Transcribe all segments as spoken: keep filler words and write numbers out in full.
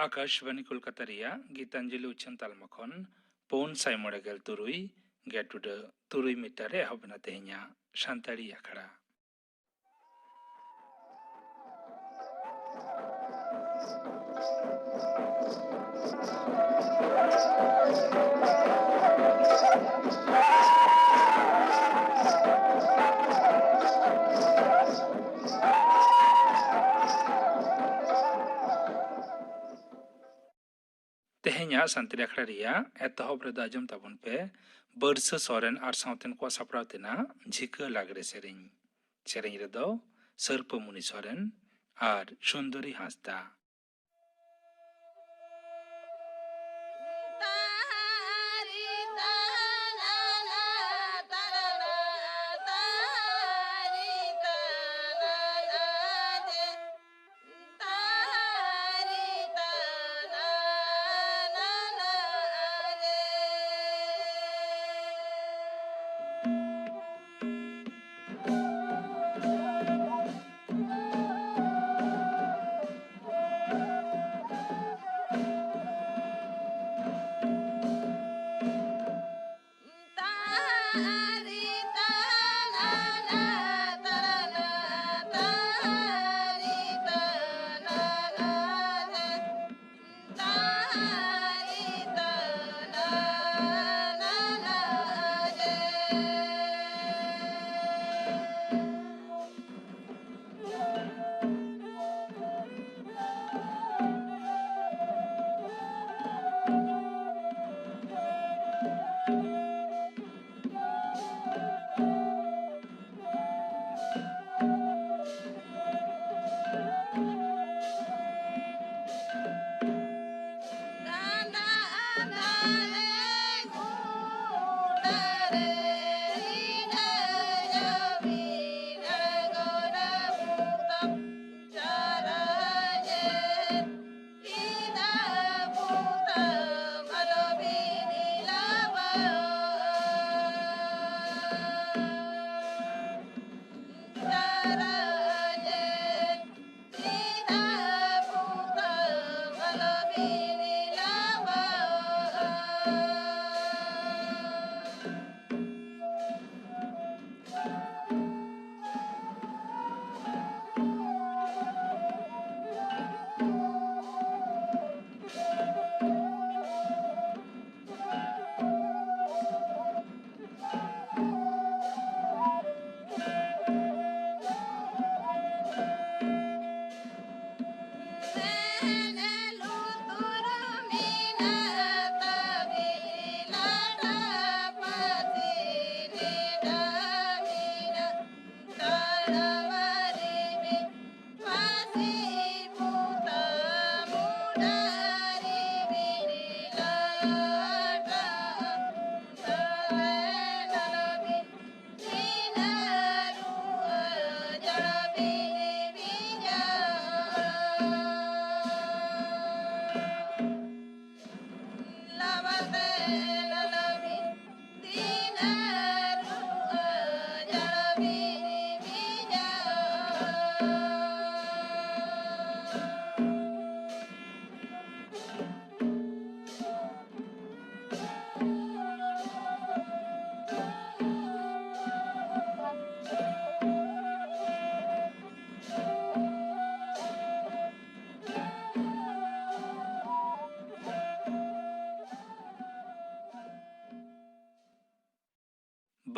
ᱟᱠᱟᱥᱵᱟᱱᱤ ᱠᱳᱞᱠᱟᱛᱟ ᱨᱮᱭᱟᱜ ᱜᱤᱛᱟᱧᱡᱚᱞᱤ ᱩᱪᱷᱟᱹᱱ ᱛᱟᱞᱢᱟ ᱠᱷᱚᱱ ᱯᱩᱱ ᱥᱟᱭ ᱢᱚᱬᱮ ᱜᱮᱞ ᱛᱩᱨᱩᱭ ᱜᱮᱴ ᱩᱰᱟᱹᱜ ᱛᱩᱨᱩᱭ ᱢᱤᱴᱟᱨ ᱨᱮ ᱮᱦᱚᱵ ᱮᱱᱟ ᱛᱮᱦᱮᱧᱟᱜ ᱥᱟᱱᱛᱟᱲᱤ ᱟᱠᱷᱲᱟ᱾ ᱛᱮᱦᱮᱧᱟᱜ ᱥᱟᱱᱛᱟᱲᱤ ᱟᱠᱷᱲᱟ ᱨᱮᱭᱟᱜ ᱮᱛᱚᱦᱚᱵ ᱨᱮᱫᱚ ᱟᱸᱡᱚᱢ ᱛᱟᱵᱚᱱ ᱯᱮ ᱵᱟᱹᱨᱥᱟᱹ ᱥᱚᱨᱮᱱ ᱟᱨ ᱥᱟᱶᱛᱮᱱ ᱠᱚᱣᱟᱜ ᱥᱟᱯᱲᱟᱣ ᱛᱮᱱᱟᱜ ᱡᱷᱤᱠᱟᱹ ᱞᱟᱜᱽᱲᱮ ᱥᱮᱨᱮᱧ᱾ ᱥᱮᱨᱮᱧ ᱨᱮᱫᱚ ᱥᱟᱹᱨᱯᱟᱹᱢᱩᱱᱤ ᱥᱚᱨᱮᱱ ᱟᱨ ᱥᱩᱱᱫᱚᱨᱤ ᱦᱟᱸᱥᱫᱟ᱾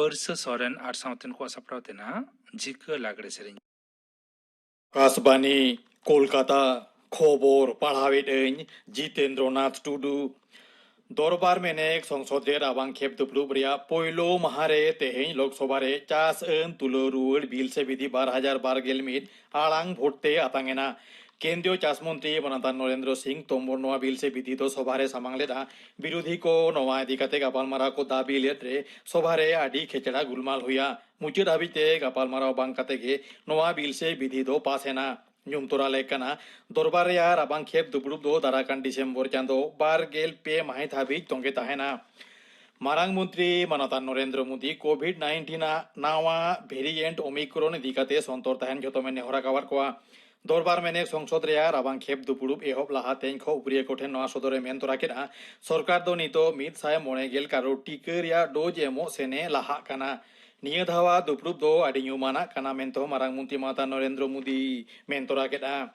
ᱯᱟᱹᱨᱥᱟᱹ ᱥᱚᱨᱮᱱ ᱟᱨ ᱥᱟᱶᱛᱮᱱ ᱠᱚᱣᱟᱜ ᱥᱟᱯᱲᱟᱣ ᱛᱮ ᱱᱟᱦᱟᱜ ᱡᱷᱤᱠᱟᱹ ᱞᱟᱜᱽᱲᱮ ᱥᱮᱨᱮᱧ᱾ ᱟᱠᱟᱥᱵᱟᱱᱤ, ᱠᱳᱞᱠᱟᱛᱟ᱾ ᱠᱷᱚᱵᱚᱨ ᱯᱟᱲᱦᱟᱣᱮᱫ ᱟᱹᱧ ᱡᱤᱛᱮᱱᱫᱨᱚᱱᱟᱛᱷ ᱴᱩᱰᱩ᱾ ᱫᱚᱨᱵᱟᱨ ᱢᱮᱱᱮᱠ ᱥᱚᱝᱥᱚᱫ ᱨᱮ ᱨᱟᱵᱟᱝ ᱠᱷᱮᱯ ᱫᱩᱯᱲᱩᱵ ᱨᱮᱭᱟᱜ ᱯᱳᱭᱞᱳ ᱢᱟᱦᱟ ᱨᱮ ᱛᱮᱦᱮᱧ ᱞᱳᱠᱥᱚᱵᱷᱟ ᱨᱮ ᱪᱟᱥ ᱟᱹᱱ ᱛᱩᱞᱟᱹᱣ ᱨᱩᱣᱟᱹᱲ ᱵᱤᱞ ᱥᱮ ᱵᱤᱫᱷᱤ ᱵᱟᱨ ᱦᱟᱡᱟᱨ ᱵᱟᱨ ᱜᱮᱞ ᱢᱤᱫ ᱟᱲᱟᱝ ᱵᱷᱳᱴ ᱛᱮ ᱟᱛᱟᱝ ᱮᱱᱟ᱾ ᱠᱮᱱᱫᱨᱤᱭᱚ ᱪᱟᱥ ᱢᱚᱱᱛᱨᱤ ᱢᱟᱱᱚᱛᱟᱱ ᱱᱚᱨᱮᱱᱫᱨᱚ ᱥᱤᱝ ᱛᱳᱢᱚᱨ ᱱᱚᱣᱟ ᱵᱤᱞ ᱥᱮ ᱵᱤᱫᱷᱤ ᱫᱚ ᱥᱚᱵᱷᱟ ᱨᱮ ᱥᱟᱢᱟᱝ ᱞᱮᱫᱼᱟ᱾ ᱵᱤᱨᱳᱫᱷᱤ ᱠᱚ ᱱᱚᱣᱟ ᱤᱫᱤ ᱠᱟᱛᱮ ᱜᱟᱯᱟᱞᱢᱟᱨᱟᱣ ᱠᱚ ᱫᱟᱹᱵᱤ ᱞᱮᱫ ᱨᱮ ᱥᱚᱵᱷᱟ ᱨᱮ ᱟᱹᱰᱤ ᱠᱷᱮᱪᱲᱟ ᱜᱩᱞᱢᱟᱞ ᱦᱩᱭᱟ᱾ ᱢᱩᱪᱟᱹᱫ ᱦᱟᱹᱵᱤᱡ ᱛᱮ ᱜᱟᱯᱟᱞᱢᱟᱨᱟᱣ ᱵᱟᱝ ᱠᱟᱛᱮ ᱜᱮ ᱱᱚᱣᱟ ᱵᱤᱞ ᱥᱮ ᱵᱤᱫᱷᱤ ᱫᱚ ᱯᱟᱥ ᱮᱱᱟ᱾ ᱧᱩᱢ ᱛᱚᱨᱟ ᱞᱮᱠ ᱠᱟᱱᱟ, ᱫᱚᱨᱵᱟᱨ ᱨᱮᱭᱟᱜ ᱨᱟᱵᱟᱝ ᱠᱷᱮᱯ ᱫᱩᱯᱲᱩᱵ ᱫᱚ ᱫᱟᱨᱟ ᱠᱟᱱ ᱰᱤᱥᱮᱢᱵᱚᱨ ᱪᱟᱸᱫᱚ ᱵᱟᱨ ᱜᱮᱞ ᱯᱮ ᱢᱟᱹᱦᱤᱛ ᱦᱟᱹᱵᱤᱡ ᱛᱚᱸᱜᱮ ᱛᱟᱦᱮᱱᱟ᱾ ᱢᱟᱨᱟᱝ ᱢᱚᱱᱛᱨᱤ ᱢᱟᱱᱚᱛᱟᱱ ᱱᱚᱨᱮᱱᱫᱨᱚ ᱢᱳᱫᱤ ᱠᱳᱵᱷᱤᱰ ᱱᱟᱭᱤᱱᱴᱤᱱ ᱟᱜ ᱱᱟᱣᱟ ᱵᱷᱮᱨᱤᱭᱮᱱᱴ ᱳᱢᱤᱠᱨᱚᱱ ᱤᱫᱤ ᱠᱟᱛᱮ ᱥᱚᱱᱛᱚᱨ ᱛᱟᱦᱮᱱ ᱡᱷᱚᱛᱚᱢ ᱮ ᱱᱮᱦᱚᱨ ᱟᱠᱟᱣᱟᱫ ᱠᱚᱣᱟ᱾ ᱫᱚᱨᱵᱟᱨ ᱢᱮᱱᱮᱠ ᱥᱚᱝᱥᱚᱫ ᱨᱮᱭᱟᱜ ᱨᱟᱵᱟᱝ ᱠᱷᱮᱯ ᱫᱩᱯᱲᱩᱵ ᱮᱦᱚᱵ ᱞᱟᱦᱟ ᱛᱮᱧ ᱠᱷᱚ ᱩᱯᱨᱤᱭᱟᱹ ᱠᱚᱴᱷᱮᱱ ᱱᱚᱣᱟ ᱥᱚᱫᱚᱨ ᱮ ᱢᱮᱱ ᱛᱚᱨᱟ ᱠᱮᱫᱼᱟ, ᱥᱚᱨᱠᱟᱨ ᱫᱚ ᱱᱤᱛᱚᱜ ᱢᱤᱫ ᱥᱟᱭ ᱢᱚᱬᱮ ᱜᱮᱞ ᱠᱟᱨᱳᱲ ᱴᱤᱠᱟᱹ ᱨᱮᱭᱟᱜ ᱰᱳᱡᱽ ᱮᱢᱚᱜ ᱥᱮᱱ ᱮ ᱞᱟᱦᱟᱜ ᱠᱟᱱᱟ᱾ ᱱᱤᱭᱟᱹ ᱫᱷᱟᱣᱟᱜ ᱫᱩᱯᱲᱩᱵ ᱫᱚ ᱟᱹᱰᱤ ᱧᱩᱢᱟᱱᱟᱜ ᱠᱟᱱᱟ ᱢᱮᱱᱛᱮ ᱦᱚᱸ ᱢᱟᱨᱟᱝ ᱢᱚᱱᱛᱨᱤ ᱢᱟᱱᱚᱛᱟᱱ ᱱᱚᱨᱮᱱᱫᱨᱚ ᱢᱳᱫᱤ ᱢᱮᱱ ᱛᱚᱨᱟ ᱠᱮᱫᱼᱟ᱾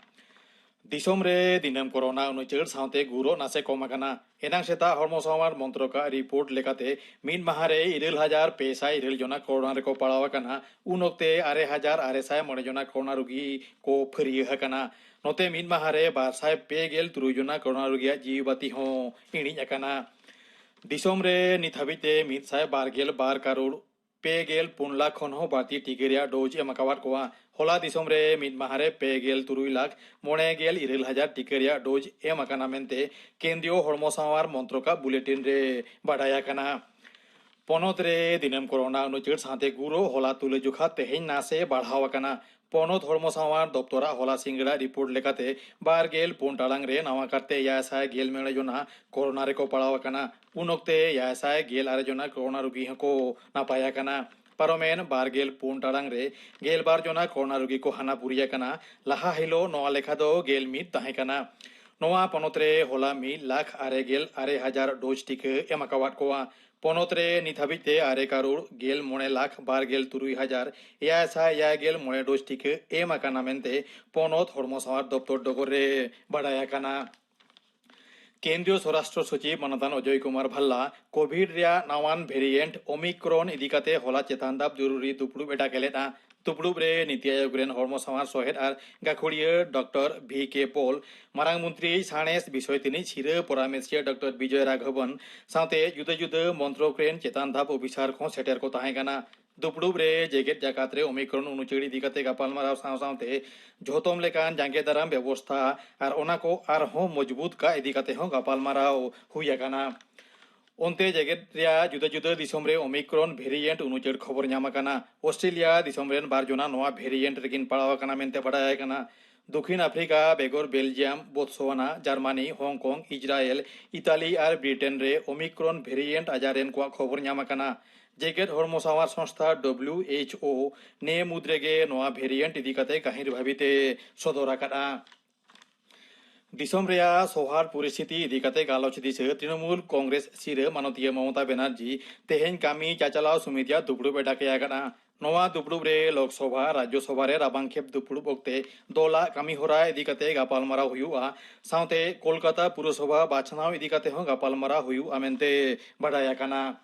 ᱫᱤᱥᱚᱢ ᱨᱮ ᱫᱤᱱᱟᱹᱢ ᱠᱳᱨᱳᱱᱟ ᱩᱱᱩᱪᱟᱹᱲ ᱥᱟᱶᱛᱮ ᱜᱩᱨᱚᱜ ᱱᱟᱥᱮ ᱠᱚᱢ ᱟᱠᱟᱱᱟ᱾ ᱮᱱᱟᱝ ᱥᱮᱛᱟᱜ ᱦᱚᱲᱢᱚ ᱥᱟᱶᱟᱨ ᱢᱚᱱᱛᱨᱚᱠᱟᱜ ᱨᱤᱯᱳᱨᱴ ᱞᱮᱠᱟᱛᱮ ᱢᱤᱫ ᱢᱟᱦᱟ ᱨᱮ ᱤᱨᱟᱹᱞ ᱦᱟᱡᱟᱨ ᱯᱮ ᱥᱟᱭ ᱤᱨᱟᱹᱞ ᱡᱚᱱᱟ ᱠᱳᱨᱳᱱᱟ ᱨᱮᱠᱚ ᱯᱟᱲᱟᱣ ᱟᱠᱟᱱᱟ᱾ ᱩᱱ ᱚᱠᱛᱮ ᱟᱨᱮ ᱦᱟᱡᱟᱨ ᱟᱨᱮ ᱥᱟᱭ ᱢᱚᱬᱮ ᱡᱚᱱᱟ ᱠᱳᱨᱳᱱᱟ ᱨᱩᱜᱤ ᱠᱚ ᱯᱷᱟᱹᱨᱭᱟᱹ ᱟᱠᱟᱱᱟ᱾ ᱱᱚᱛᱮ ᱢᱤᱫ ᱢᱟᱦᱟ ᱨᱮ ᱵᱟᱨ ᱥᱟᱭ ᱯᱮ ᱜᱮᱞ ᱛᱩᱨᱩᱭ ᱡᱚᱱᱟ ᱠᱳᱨᱳᱱᱟ ᱨᱩᱜᱤᱭᱟᱜ ᱡᱤᱣᱤ ᱵᱟᱹᱛᱤ ᱦᱚᱸ ᱤᱬᱤᱡ ᱟᱠᱟᱱᱟ᱾ ᱫᱤᱥᱚᱢ ᱨᱮ ᱱᱤᱛ ᱦᱟᱹᱵᱤᱡ ᱛᱮ ᱢᱤᱫ ᱥᱟᱭ ᱵᱟᱨ ᱜᱮᱞ ᱵᱟᱨ ᱠᱟᱨᱳᱲ ᱯᱮ ᱜᱮᱞ ᱯᱩᱱ ᱞᱟᱠᱷ ᱠᱷᱚᱱ ᱦᱚᱸ ᱵᱟᱹᱲᱛᱤ ᱴᱤᱠᱟᱹ ᱨᱮᱭᱟᱜ ᱰᱳᱡᱽ ᱮᱢ ᱟᱠᱟᱣᱟᱫ ᱠᱚᱣᱟ᱾ ᱦᱚᱞᱟ ᱫᱤᱥᱚᱢ ᱨᱮ ᱢᱤᱫ ᱢᱟᱦᱟ ᱨᱮ ᱯᱮ ᱜᱮᱞ ᱛᱩᱨᱩᱭ ᱞᱟᱠᱷ ᱢᱚᱬᱮ ᱜᱮᱞ ᱤᱨᱟᱹᱞ ᱦᱟᱡᱟᱨ ᱴᱤᱠᱟᱹ ᱨᱮᱭᱟᱜ ᱰᱳᱡᱽ ᱮᱢ ᱟᱠᱟᱱᱟ ᱢᱮᱱᱛᱮ ᱠᱮᱱᱫᱨᱤᱭᱚ ᱦᱚᱲᱢᱚ ᱥᱟᱶᱟᱨ ᱢᱚᱱᱛᱨᱚᱠᱟᱜ ᱵᱩᱞᱮᱴᱤᱱ ᱨᱮ ᱵᱟᱰᱟᱭ ᱟᱠᱟᱱᱟ᱾ ᱯᱚᱱᱚᱛ ᱨᱮ ᱫᱤᱱᱟᱹᱢ ᱠᱳᱨᱳᱱᱟ ᱩᱱᱩᱪᱟᱹᱲ ᱥᱟᱶᱛᱮ ᱜᱩᱨᱚ ᱦᱚᱞᱟ ᱛᱩᱞᱟᱹᱡᱚᱠᱷᱟ ᱛᱮᱦᱮᱧ ᱱᱟᱥᱮ ᱵᱟᱲᱦᱟᱣ ᱟᱠᱟᱱᱟ᱾ ᱯᱚᱱᱚᱛ ᱦᱚᱲᱢᱚ ᱥᱟᱶᱟᱨ ᱫᱚᱯᱛᱚᱨᱟᱜ ᱦᱚᱞᱟ ᱥᱤᱸᱜᱟᱹᱲᱟᱜ ᱨᱤᱯᱳᱨᱴ ᱞᱮᱠᱟᱛᱮ ᱵᱟᱨ ᱜᱮᱞ ᱯᱩᱱ ᱴᱟᱲᱟᱝ ᱨᱮ ᱱᱟᱣᱟ ᱠᱟᱨᱛᱮ ᱮᱭᱟᱭ ᱥᱟᱭ ᱜᱮᱞ ᱢᱚᱬᱮ ᱡᱚᱱᱟ ᱠᱳᱨᱳᱱᱟ ᱨᱮᱠᱚ ᱯᱟᱲᱟᱣ ᱟᱠᱟᱱᱟ᱾ ᱩᱱ ᱚᱠᱛᱮ ᱮᱭᱟᱭ ᱥᱟᱭ ᱜᱮᱞ ᱟᱨᱮ ᱡᱚᱱᱟ ᱠᱳᱨᱳᱱᱟ ᱨᱩᱜᱤ ᱦᱚᱸᱠᱚ ᱱᱟᱯᱟᱭ ᱟᱠᱟᱱᱟ᱾ ᱯᱟᱨᱚᱢᱮᱱ ᱵᱟᱨ ᱜᱮᱞ ᱯᱩᱱ ᱴᱟᱲᱟᱝ ᱨᱮ ᱜᱮᱞ ᱵᱟᱨ ᱡᱚᱱᱟ ᱠᱳᱨᱳᱱᱟ ᱨᱩᱜᱤ ᱠᱚ ᱦᱟᱱᱟ ᱯᱩᱨᱤ ᱟᱠᱟᱱᱟ᱾ ᱞᱟᱦᱟ ᱦᱤᱞᱳᱜ ᱱᱚᱣᱟ ᱞᱮᱠᱷᱟ ᱫᱚ ᱜᱮᱞ ᱢᱤᱫ ᱛᱟᱦᱮᱸ ᱠᱟᱱᱟ᱾ ᱱᱚᱣᱟ ᱯᱚᱱᱚᱛ ᱨᱮ ᱦᱚᱞᱟ ᱢᱤᱫ ᱞᱟᱠᱷ ᱟᱨᱮ ᱜᱮᱞ ᱟᱨᱮ ᱦᱟᱡᱟᱨ ᱰᱳᱡᱽ ᱴᱤᱠᱟᱹ ᱮᱢ ᱟᱠᱟᱣᱟᱫ ᱠᱚᱣᱟ᱾ ᱯᱚᱱᱚᱛ ᱨᱮ ᱱᱤᱛ ᱦᱟᱹᱵᱤᱡ ᱛᱮ ᱟᱨᱮ ᱠᱟᱨᱳᱲ ᱜᱮᱞ ᱢᱚᱬᱮ ᱞᱟᱠᱷ ᱵᱟᱨ ᱜᱮᱞ ᱛᱩᱨᱩᱭ ᱦᱟᱡᱟᱨ ᱮᱭᱟᱭ ᱥᱟᱭ ᱮᱭᱟᱭ ᱜᱮᱞ ᱢᱚᱬᱮ ᱰᱳᱡᱽ ᱴᱤᱠᱟᱹ ᱮᱢ ᱟᱠᱟᱱᱟ ᱢᱮᱱᱛᱮ ᱯᱚᱱᱚᱛ ᱦᱚᱲᱢᱚ ᱥᱟᱶᱟᱨ ᱫᱚᱯᱛᱚᱨ ᱰᱚᱜᱚᱨ ᱨᱮ ᱵᱟᱰᱟᱭ ᱟᱠᱟᱱᱟ᱾ ᱠᱮᱱᱫᱨᱤᱭᱚ ᱥᱚᱨᱟᱥᱴᱨᱚ ᱥᱚᱪᱤᱵᱽ ᱢᱟᱱᱚᱛᱟᱱ ᱚᱡᱚᱭ ᱠᱩᱢᱟᱨ ᱵᱷᱟᱞᱞᱟ ᱠᱳᱵᱷᱤᱰ ᱨᱮᱭᱟᱜ ᱱᱟᱣᱟᱱ ᱵᱷᱮᱨᱤᱭᱮᱱᱴ ᱳᱢᱤᱠᱨᱚᱱ ᱤᱫᱤ ᱠᱟᱛᱮ ᱦᱚᱞᱟ ᱪᱮᱛᱟᱱ ᱫᱷᱟᱯ ᱡᱚᱨᱩᱨᱤ ᱫᱩᱯᱲᱩᱵ ᱮ ᱰᱟᱠᱮ ᱞᱮᱫᱼᱟ᱾ ᱫᱩᱯᱲᱩᱵ ᱨᱮ ᱱᱤᱛᱤ ᱟᱭᱳᱜᱽ ᱨᱮᱱ ᱦᱚᱲᱢᱚ ᱥᱟᱶᱟᱨ ᱥᱚᱦᱮᱫ ᱟᱨ ᱜᱟᱹᱠᱷᱩᱲᱤᱭᱟᱹ ᱰᱚᱠᱴᱚᱨ ᱵᱷᱤ ᱠᱮ ᱯᱚᱞ, ᱢᱟᱨᱟᱝ ᱢᱚᱱᱛᱨᱤ ᱥᱟᱬᱮᱥ ᱵᱤᱥᱚᱭ ᱛᱤᱱᱤᱡ ᱥᱤᱨᱟᱹ ᱯᱚᱨᱟᱢᱮᱥᱤᱭᱟᱹ ᱰᱚᱠᱴᱚᱨ ᱵᱤᱡᱚᱭ ᱨᱟᱜᱷᱚᱵᱚᱱ ᱥᱟᱶᱛᱮ ᱡᱩᱫᱟᱹ ᱡᱩᱫᱟᱹ ᱢᱚᱱᱛᱨᱚᱠ ᱨᱮᱱ ᱪᱮᱛᱟᱱ ᱫᱷᱟᱯ ᱚᱯᱷᱤᱥᱟᱨ ᱠᱚᱦᱚᱸ ᱥᱮᱴᱮᱨ ᱠᱚ ᱛᱟᱦᱮᱸ ᱠᱟᱱᱟ᱾ ᱫᱩᱯᱲᱩᱵ ᱨᱮ ᱡᱮᱜᱮᱛ ᱡᱟᱠᱟᱛ ᱨᱮ ᱳᱢᱤᱠᱨᱚᱱ ᱩᱱᱩᱪᱟᱹᱲ ᱤᱫᱤ ᱠᱟᱛᱮ ᱜᱟᱯᱟᱞᱢᱟᱨᱟᱣ ᱥᱟᱶ ᱥᱟᱶᱛᱮ ᱡᱷᱚᱛᱚᱢ ᱞᱮᱠᱟᱱ ᱡᱟᱸᱜᱮ ᱫᱟᱨᱟᱢ ᱵᱮᱵᱚᱥᱛᱷᱟ ᱟᱨ ᱚᱱᱟ ᱠᱚ ᱟᱨᱦᱚᱸ ᱢᱚᱡᱽᱵᱩᱛ ᱠᱟᱜ ᱤᱫᱤ ᱠᱟᱛᱮ ᱦᱚᱸ ᱜᱟᱯᱟᱞᱢᱟᱨᱟᱣ ᱦᱩᱭ ᱟᱠᱟᱱᱟ᱾ ᱚᱱᱛᱮ ᱡᱮᱜᱮᱛ ᱨᱮᱭᱟᱜ ᱡᱩᱫᱟᱹ ᱡᱩᱫᱟᱹ ᱫᱤᱥᱚᱢ ᱨᱮ ᱳᱢᱤᱠᱨᱚᱱ ᱵᱷᱮᱨᱤᱭᱮᱱᱴ ᱩᱱᱩᱪᱟᱹᱲ ᱠᱷᱚᱵᱚᱨ ᱧᱟᱢ ᱟᱠᱟᱱᱟ᱾ ᱚᱥᱴᱨᱮᱞᱤᱭᱟ ᱫᱤᱥᱚᱢ ᱨᱮᱱ ᱵᱟᱨ ᱡᱚᱱᱟ ᱱᱚᱣᱟ ᱵᱷᱮᱨᱤᱭᱮᱱᱴ ᱨᱮᱠᱤᱱ ᱯᱟᱲᱟᱣ ᱟᱠᱟᱱᱟ ᱢᱮᱱᱛᱮ ᱵᱟᱰᱟᱭ ᱟᱠᱟᱱᱟ᱾ ᱫᱚᱠᱷᱤᱱ ᱟᱯᱷᱨᱤᱠᱟ ᱵᱮᱜᱚᱨ Belgium, Botswana, Germany, Hong Kong, Israel, Italy ᱟᱨ ᱵᱨᱤᱴᱮᱱ ᱨᱮ ᱳᱢᱤᱠᱨᱚᱱ ᱵᱷᱮᱨᱤᱭᱮᱱᱴ ᱟᱡᱟᱨ ᱨᱮᱱ ᱠᱚᱣᱟᱜ ᱠᱷᱚᱵᱚᱨ ᱧᱟᱢ ᱟᱠᱟᱱᱟ᱾ ᱡᱮᱜᱮᱛ ᱦᱚᱲᱢᱚ ᱥᱟᱶᱟᱨ ᱥᱚᱝᱥᱛᱷᱟ, ᱰᱟᱵᱽᱞᱤᱭᱩ ᱮᱭᱤᱪ ᱳ, ᱱᱤᱭᱟᱹ ᱢᱩᱫᱽ ᱨᱮᱜᱮ ᱱᱚᱣᱟ ᱵᱷᱮᱨᱤᱭᱮᱱᱴ ᱤᱫᱤ ᱠᱟᱛᱮ ᱜᱟᱹᱦᱤᱨ ᱵᱷᱟᱵᱤᱛᱮ ᱥᱚᱫᱚᱨ ᱟᱠᱟᱫᱼᱟ᱾ ᱫᱤᱥᱚᱢ ᱨᱮᱭᱟᱜ ᱥᱚᱦᱟᱨ ᱯᱚᱨᱤᱥᱛᱷᱤᱛᱤ ᱤᱫᱤ ᱠᱟᱛᱮ ᱜᱟᱞᱚᱪ ᱫᱤᱥᱟᱹ ᱛᱨᱤᱱᱚᱢᱩᱞ ᱠᱚᱝᱜᱨᱮᱥ ᱥᱤᱨᱟᱹ ᱢᱟᱱᱚᱛᱤᱭᱟᱹ ᱢᱚᱢᱚᱛᱟ ᱵᱮᱱᱟᱨᱡᱤ ᱛᱮᱦᱮᱧ ᱠᱟᱹᱢᱤ ᱪᱟᱪᱟᱞᱟᱣ ᱥᱚᱢᱤᱛᱤᱭᱟᱜ ᱫᱩᱯᱲᱩᱵ ᱮ ᱰᱟᱠᱮ ᱟᱠᱟᱫᱼᱟ᱾ ᱱᱚᱣᱟ ᱫᱩᱯᱲᱩᱵ ᱨᱮ ᱞᱳᱠᱥᱚᱵᱷᱟ, ᱨᱟᱡᱽᱡᱚᱥᱚᱵᱷᱟ ᱨᱮ ᱨᱟᱵᱟᱝ ᱠᱷᱮᱯ ᱫᱩᱯᱲᱩᱵ ᱚᱠᱛᱮ ᱫᱚᱞᱟᱜ ᱠᱟᱹᱢᱤ ᱦᱚᱨᱟ ᱤᱫᱤ ᱠᱟᱛᱮ ᱜᱟᱯᱟᱞᱢᱟᱨᱟᱣ ᱦᱩᱭᱩᱜᱼᱟ᱾ ᱥᱟᱶᱛᱮ ᱠᱳᱞᱠᱟᱛᱟ ᱯᱩᱨᱚᱥᱚᱵᱷᱟ ᱵᱟᱪᱷᱱᱟᱣ ᱤᱫᱤ ᱠᱟᱛᱮ ᱦᱚᱸ ᱜᱟᱯᱟᱞᱢᱟᱨᱟᱣ ᱦᱩᱭᱩᱜᱼᱟ ᱢᱮᱱᱛᱮ ᱵᱟᱰᱟᱭ ᱟᱠᱟᱱᱟ᱾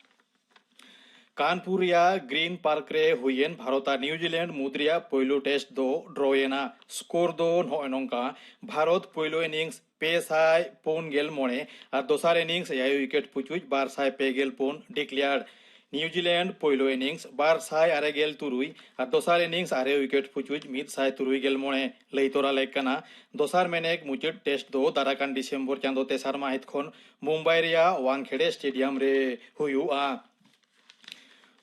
ᱠᱟᱱᱯᱩᱨ ᱨᱮᱭᱟᱜ ᱜᱨᱤᱱ ᱯᱟᱨᱠ ᱨᱮ ᱦᱩᱭᱮᱱ ᱵᱷᱟᱨᱚᱛ ᱟᱨ ᱱᱤᱭᱩᱡᱤᱞᱮᱱᱰ ᱢᱩᱫᱽ ᱨᱮᱭᱟᱜ ᱯᱳᱭᱞᱳ ᱴᱮᱥᱴ ᱫᱚ ᱰᱨᱚ ᱮᱱᱟ᱾ ᱥᱠᱳᱨ ᱫᱚ ᱱᱚᱜᱼᱚᱭ ᱱᱚᱝᱠᱟ: ᱵᱷᱟᱨᱚᱛ ᱯᱳᱭᱞᱳ ᱤᱱᱤᱝᱥ ᱯᱮ ᱥᱟᱭ ᱯᱩᱱ ᱜᱮᱞ ᱢᱚᱬᱮ ᱟᱨ ᱫᱚᱥᱟᱨ ᱤᱱᱤᱝᱥ ᱮᱭᱟᱭ ᱩᱭᱠᱮᱴ ᱯᱩᱪᱩᱡ ᱵᱟᱨ ᱥᱟᱭ ᱯᱮ ᱜᱮᱞ ᱯᱩᱱ ᱰᱤᱠᱞᱮᱭᱟᱨᱰ᱾ ᱱᱤᱭᱩᱡᱤᱞᱮᱱᱰ ᱯᱳᱭᱞᱳ ᱤᱱᱤᱝᱥ ᱵᱟᱨ ᱥᱟᱭ ᱟᱨᱮ ᱜᱮᱞ ᱛᱩᱨᱩᱭ ᱟᱨ ᱫᱚᱥᱟᱨ ᱤᱱᱤᱝᱥ ᱟᱨᱮ ᱩᱭᱠᱮᱴ ᱯᱩᱪᱩᱡ ᱢᱤᱫ ᱥᱟᱭ ᱛᱩᱨᱩᱭ ᱜᱮᱞ ᱢᱚᱬᱮ᱾ ᱞᱟᱹᱭ ᱛᱚᱨᱟ ᱞᱮᱠ ᱠᱟᱱᱟ, ᱫᱚᱥᱟᱨ ᱢᱮᱱᱮᱠ ᱢᱩᱪᱟᱹᱫ ᱴᱮᱥᱴ ᱫᱚ ᱫᱟᱨᱟᱠᱟᱱ ᱰᱤᱥᱮᱢᱵᱚᱨ ᱪᱟᱸᱫᱚ ᱛᱮᱥᱟᱨ ᱢᱟᱹᱦᱤᱛ ᱠᱷᱚᱱ ᱢᱩᱢᱵᱟᱭ ᱨᱮᱭᱟᱜ ᱣᱟᱝᱠᱷᱮᱲᱮ ᱥᱴᱮᱰᱤᱭᱟᱢ ᱨᱮ ᱦᱩᱭᱩᱜᱼᱟ᱾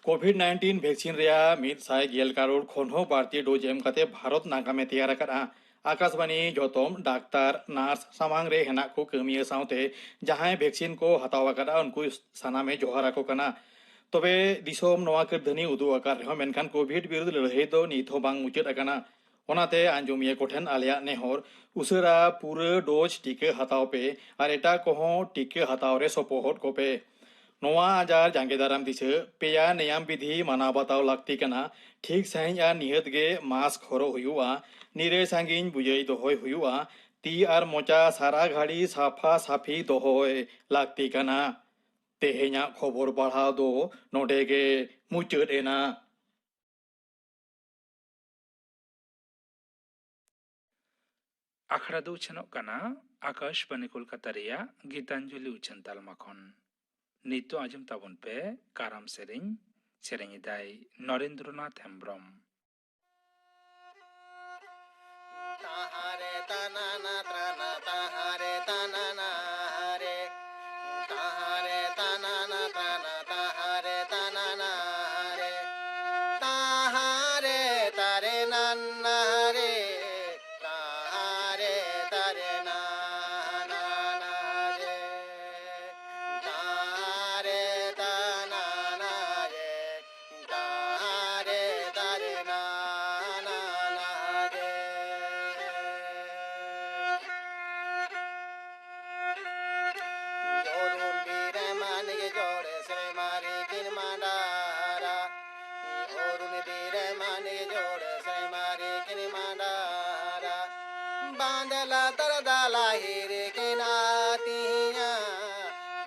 ᱠᱳᱵᱷᱤᱰ ᱱᱟᱭᱤᱱᱴᱤᱱ ᱵᱷᱮᱠᱥᱤᱱ ᱨᱮᱭᱟᱜ ᱢᱤᱫ ᱥᱟᱭ ᱜᱮᱞ ᱠᱟᱨᱳᱲ ᱠᱷᱚᱱ ᱦᱚᱸ ᱵᱟᱹᱲᱛᱤ ᱰᱳᱡᱽ ᱮᱢ ᱠᱟᱛᱮ ᱵᱷᱟᱨᱚᱛ ᱱᱟᱜᱟᱢᱮ ᱛᱮᱭᱟᱨ ᱟᱠᱟᱫᱼᱟ᱾ ᱟᱠᱟᱥᱵᱟᱱᱤ ᱡᱚᱛᱚᱢ ᱰᱟᱠᱛᱟᱨ, ᱱᱟᱨᱥ, ᱥᱟᱢᱟᱝ ᱨᱮ ᱦᱮᱱᱟᱜ ᱠᱚ ᱠᱟᱹᱢᱤᱭᱟᱹ ᱥᱟᱶᱛᱮ ᱡᱟᱦᱟᱸᱭ ᱵᱷᱮᱠᱥᱤᱱ ᱠᱚ ᱦᱟᱛᱟᱣ ᱟᱠᱟᱫᱼᱟ, ᱩᱱᱠᱩ ᱥᱟᱱᱟᱢᱮ ᱡᱚᱦᱟᱨ ᱟᱠᱚ ᱠᱟᱱᱟ᱾ ᱛᱚᱵᱮ ᱫᱤᱥᱚᱢ ᱱᱚᱣᱟ ᱠᱟᱹᱨᱫᱷᱟᱹᱱᱤ ᱩᱫᱩᱜ ᱟᱠᱟᱫ ᱨᱮᱦᱚᱸ, ᱢᱮᱱᱠᱷᱟᱱ ᱠᱳᱵᱷᱤᱰ ᱵᱤᱨᱩᱫᱷ ᱞᱟᱹᱲᱦᱟᱹᱭ ᱫᱚ ᱱᱤᱛ ᱦᱚᱸ ᱵᱟᱝ ᱢᱩᱪᱟᱹᱫ ᱟᱠᱟᱱᱟ᱾ ᱚᱱᱟᱛᱮ ᱟᱸᱡᱚᱢᱤᱭᱟᱹ ᱠᱚᱴᱷᱮᱱ ᱟᱞᱮᱭᱟᱜ ᱱᱮᱦᱚᱨ, ᱩᱥᱟᱹᱨᱟ ᱯᱩᱨᱟᱹ ᱰᱳᱡᱽ ᱴᱤᱠᱟᱹ ᱦᱟᱛᱟᱣ ᱯᱮ ᱟᱨ ᱮᱴᱟᱜ ᱠᱚᱦᱚᱸ ᱴᱤᱠᱟᱹ ᱦᱟᱛᱟᱣ ᱨᱮ ᱥᱚᱯᱚᱦᱚᱫ ᱠᱚᱯᱮ᱾ ᱱᱚᱣᱟ ᱟᱡᱟᱨ ᱡᱟᱸᱜᱮ ᱫᱟᱨᱟᱢ ᱫᱤᱥᱟᱹ ᱯᱮᱭᱟ ᱱᱮᱭᱟᱢ ᱵᱤᱫᱷᱤ ᱢᱟᱱᱟᱣ ᱵᱟᱛᱟᱣ ᱞᱟᱹᱠᱛᱤ ᱠᱟᱱᱟ᱾ ᱴᱷᱤᱠ ᱥᱟᱺᱦᱤᱡ ᱟᱨ ᱱᱤᱦᱟᱹᱛ ᱜᱮ ᱢᱟᱥᱠ ᱦᱚᱨᱚᱜ ᱦᱩᱭᱩᱜᱼᱟ, ᱱᱤᱨᱟᱹᱭ ᱥᱟᱺᱜᱤᱧ ᱵᱩᱡᱟᱹᱭ ᱫᱚᱦᱚᱭ ᱦᱩᱭᱩᱜᱼᱟ, ᱛᱤ ᱟᱨ ᱢᱚᱪᱟ ᱥᱟᱨᱟ ᱜᱷᱟᱹᱲᱤ ᱥᱟᱯᱷᱟ ᱥᱟᱹᱯᱷᱤ ᱫᱚᱦᱚᱭ ᱞᱟᱹᱠᱛᱤ ᱠᱟᱱᱟ᱾ ᱛᱮᱦᱮᱧᱟᱜ ᱠᱷᱚᱵᱚᱨ ᱯᱟᱲᱦᱟᱣ ᱫᱚ ᱱᱚᱰᱮ ᱜᱮ ᱢᱩᱪᱟᱹᱫ ᱮᱱᱟ᱾ ᱟᱠᱷᱲᱟ ᱫᱚ ᱩᱪᱷᱟᱹᱱᱚᱜ ᱠᱟᱱᱟ ᱟᱠᱟᱥᱵᱟᱱᱤ ᱠᱳᱞᱠᱟᱛᱟ ᱨᱮᱭᱟᱜ ᱜᱤᱛᱟᱧᱡᱚᱞᱤ ᱩᱪᱷᱟᱹᱱ ᱛᱟᱞᱢᱟ ᱠᱷᱚᱱ᱾ ᱱᱤᱛᱚᱜ ᱟᱸᱡᱚᱢ ᱛᱟᱵᱚᱱ ᱯᱮ ᱠᱟᱨᱟᱢ ᱥᱮᱨᱮᱧ᱾ ᱥᱮᱨᱮᱧ ᱮᱫᱟᱭ ᱱᱚᱨᱮᱱᱫᱨᱚᱱᱟᱛᱷ ᱦᱮᱢᱵᱽᱨᱚᱢ᱾ ᱛᱟᱦᱟᱨᱮ ᱛᱟᱱᱟᱱᱟ ᱛᱨᱟᱱᱟ ᱛᱟᱦᱟᱨᱮ ᱛᱟᱱᱟᱱᱟ ᱦᱟᱨᱮ᱾ ᱛᱟᱦᱟᱨᱮ ᱛᱟᱱᱟᱱᱟ ᱛᱨᱟᱱᱟ ᱛᱟᱦᱟᱨᱮ ᱛᱟᱱᱟᱱᱟ ᱦᱟᱨᱮ᱾ ᱛᱟᱦᱟᱨᱮ ᱛᱟᱨᱮ ᱱᱟᱱᱱᱟ ᱦᱟᱨᱮ᱾ ᱛᱟᱦᱟᱨᱮ ᱛᱟᱨᱮ ᱱᱟᱱᱟ ᱦᱟᱨᱮ᱾ ᱛᱟᱦᱟᱨᱮ ᱛᱟᱱᱟᱱᱟ ᱦᱟᱨᱮ᱾ ᱛᱟᱦᱟᱨᱮ ᱛᱟᱨᱮ ᱱᱟᱱᱟ ᱦᱟᱨᱮ᱾ ᱚᱨᱩᱱ ᱵᱤᱨ ᱢᱟᱱᱤᱠ ᱡᱚᱲ ᱥᱮ ᱢᱟᱨᱤ ᱠᱤᱱ ᱢᱟᱰᱟᱨᱟ᱾ ᱚᱨᱩᱱ ᱵᱤᱨ ᱢᱟᱱᱤᱠ ᱡᱚᱲ ᱥᱮ ᱢᱟᱨᱤ ᱠᱤᱱ ᱢᱟᱰᱟᱨᱟ᱾ ᱵᱟᱸᱫᱮ ᱞᱟᱛᱟᱨ ᱫᱟᱞᱟ ᱦᱤᱨ ᱠᱤᱱ ᱟᱹᱛᱤᱧᱟ᱾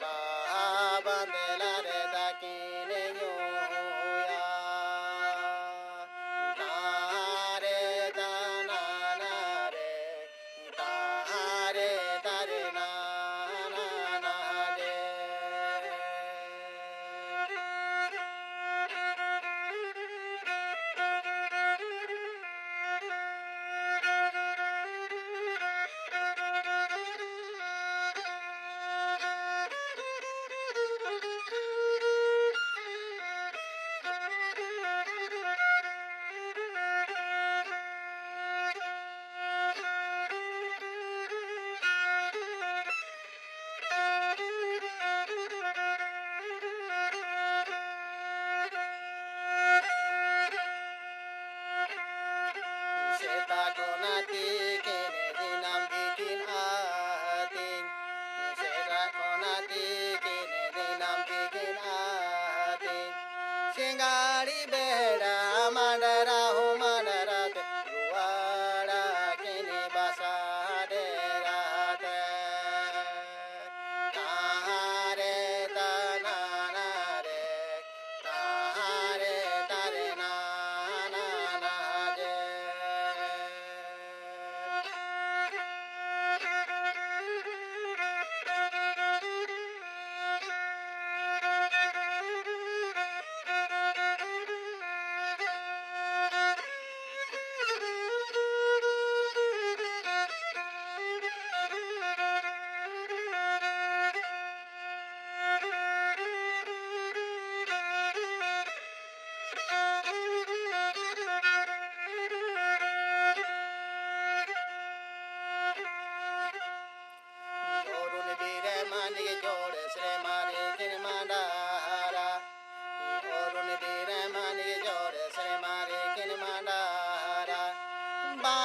ᱵᱟᱦᱟ ᱵᱟᱸᱫᱮ ᱞᱟᱨᱮ ᱫᱟᱠᱤᱱ ᱧᱩᱭᱟ᱾ ᱛᱟᱨᱮ ᱛᱟᱱᱟᱱᱟ ᱨᱮ᱾ ᱛᱟᱦᱟᱨᱮ ᱛᱟᱨᱮ ᱱᱟᱱᱟ ᱦᱟᱨᱮ᱾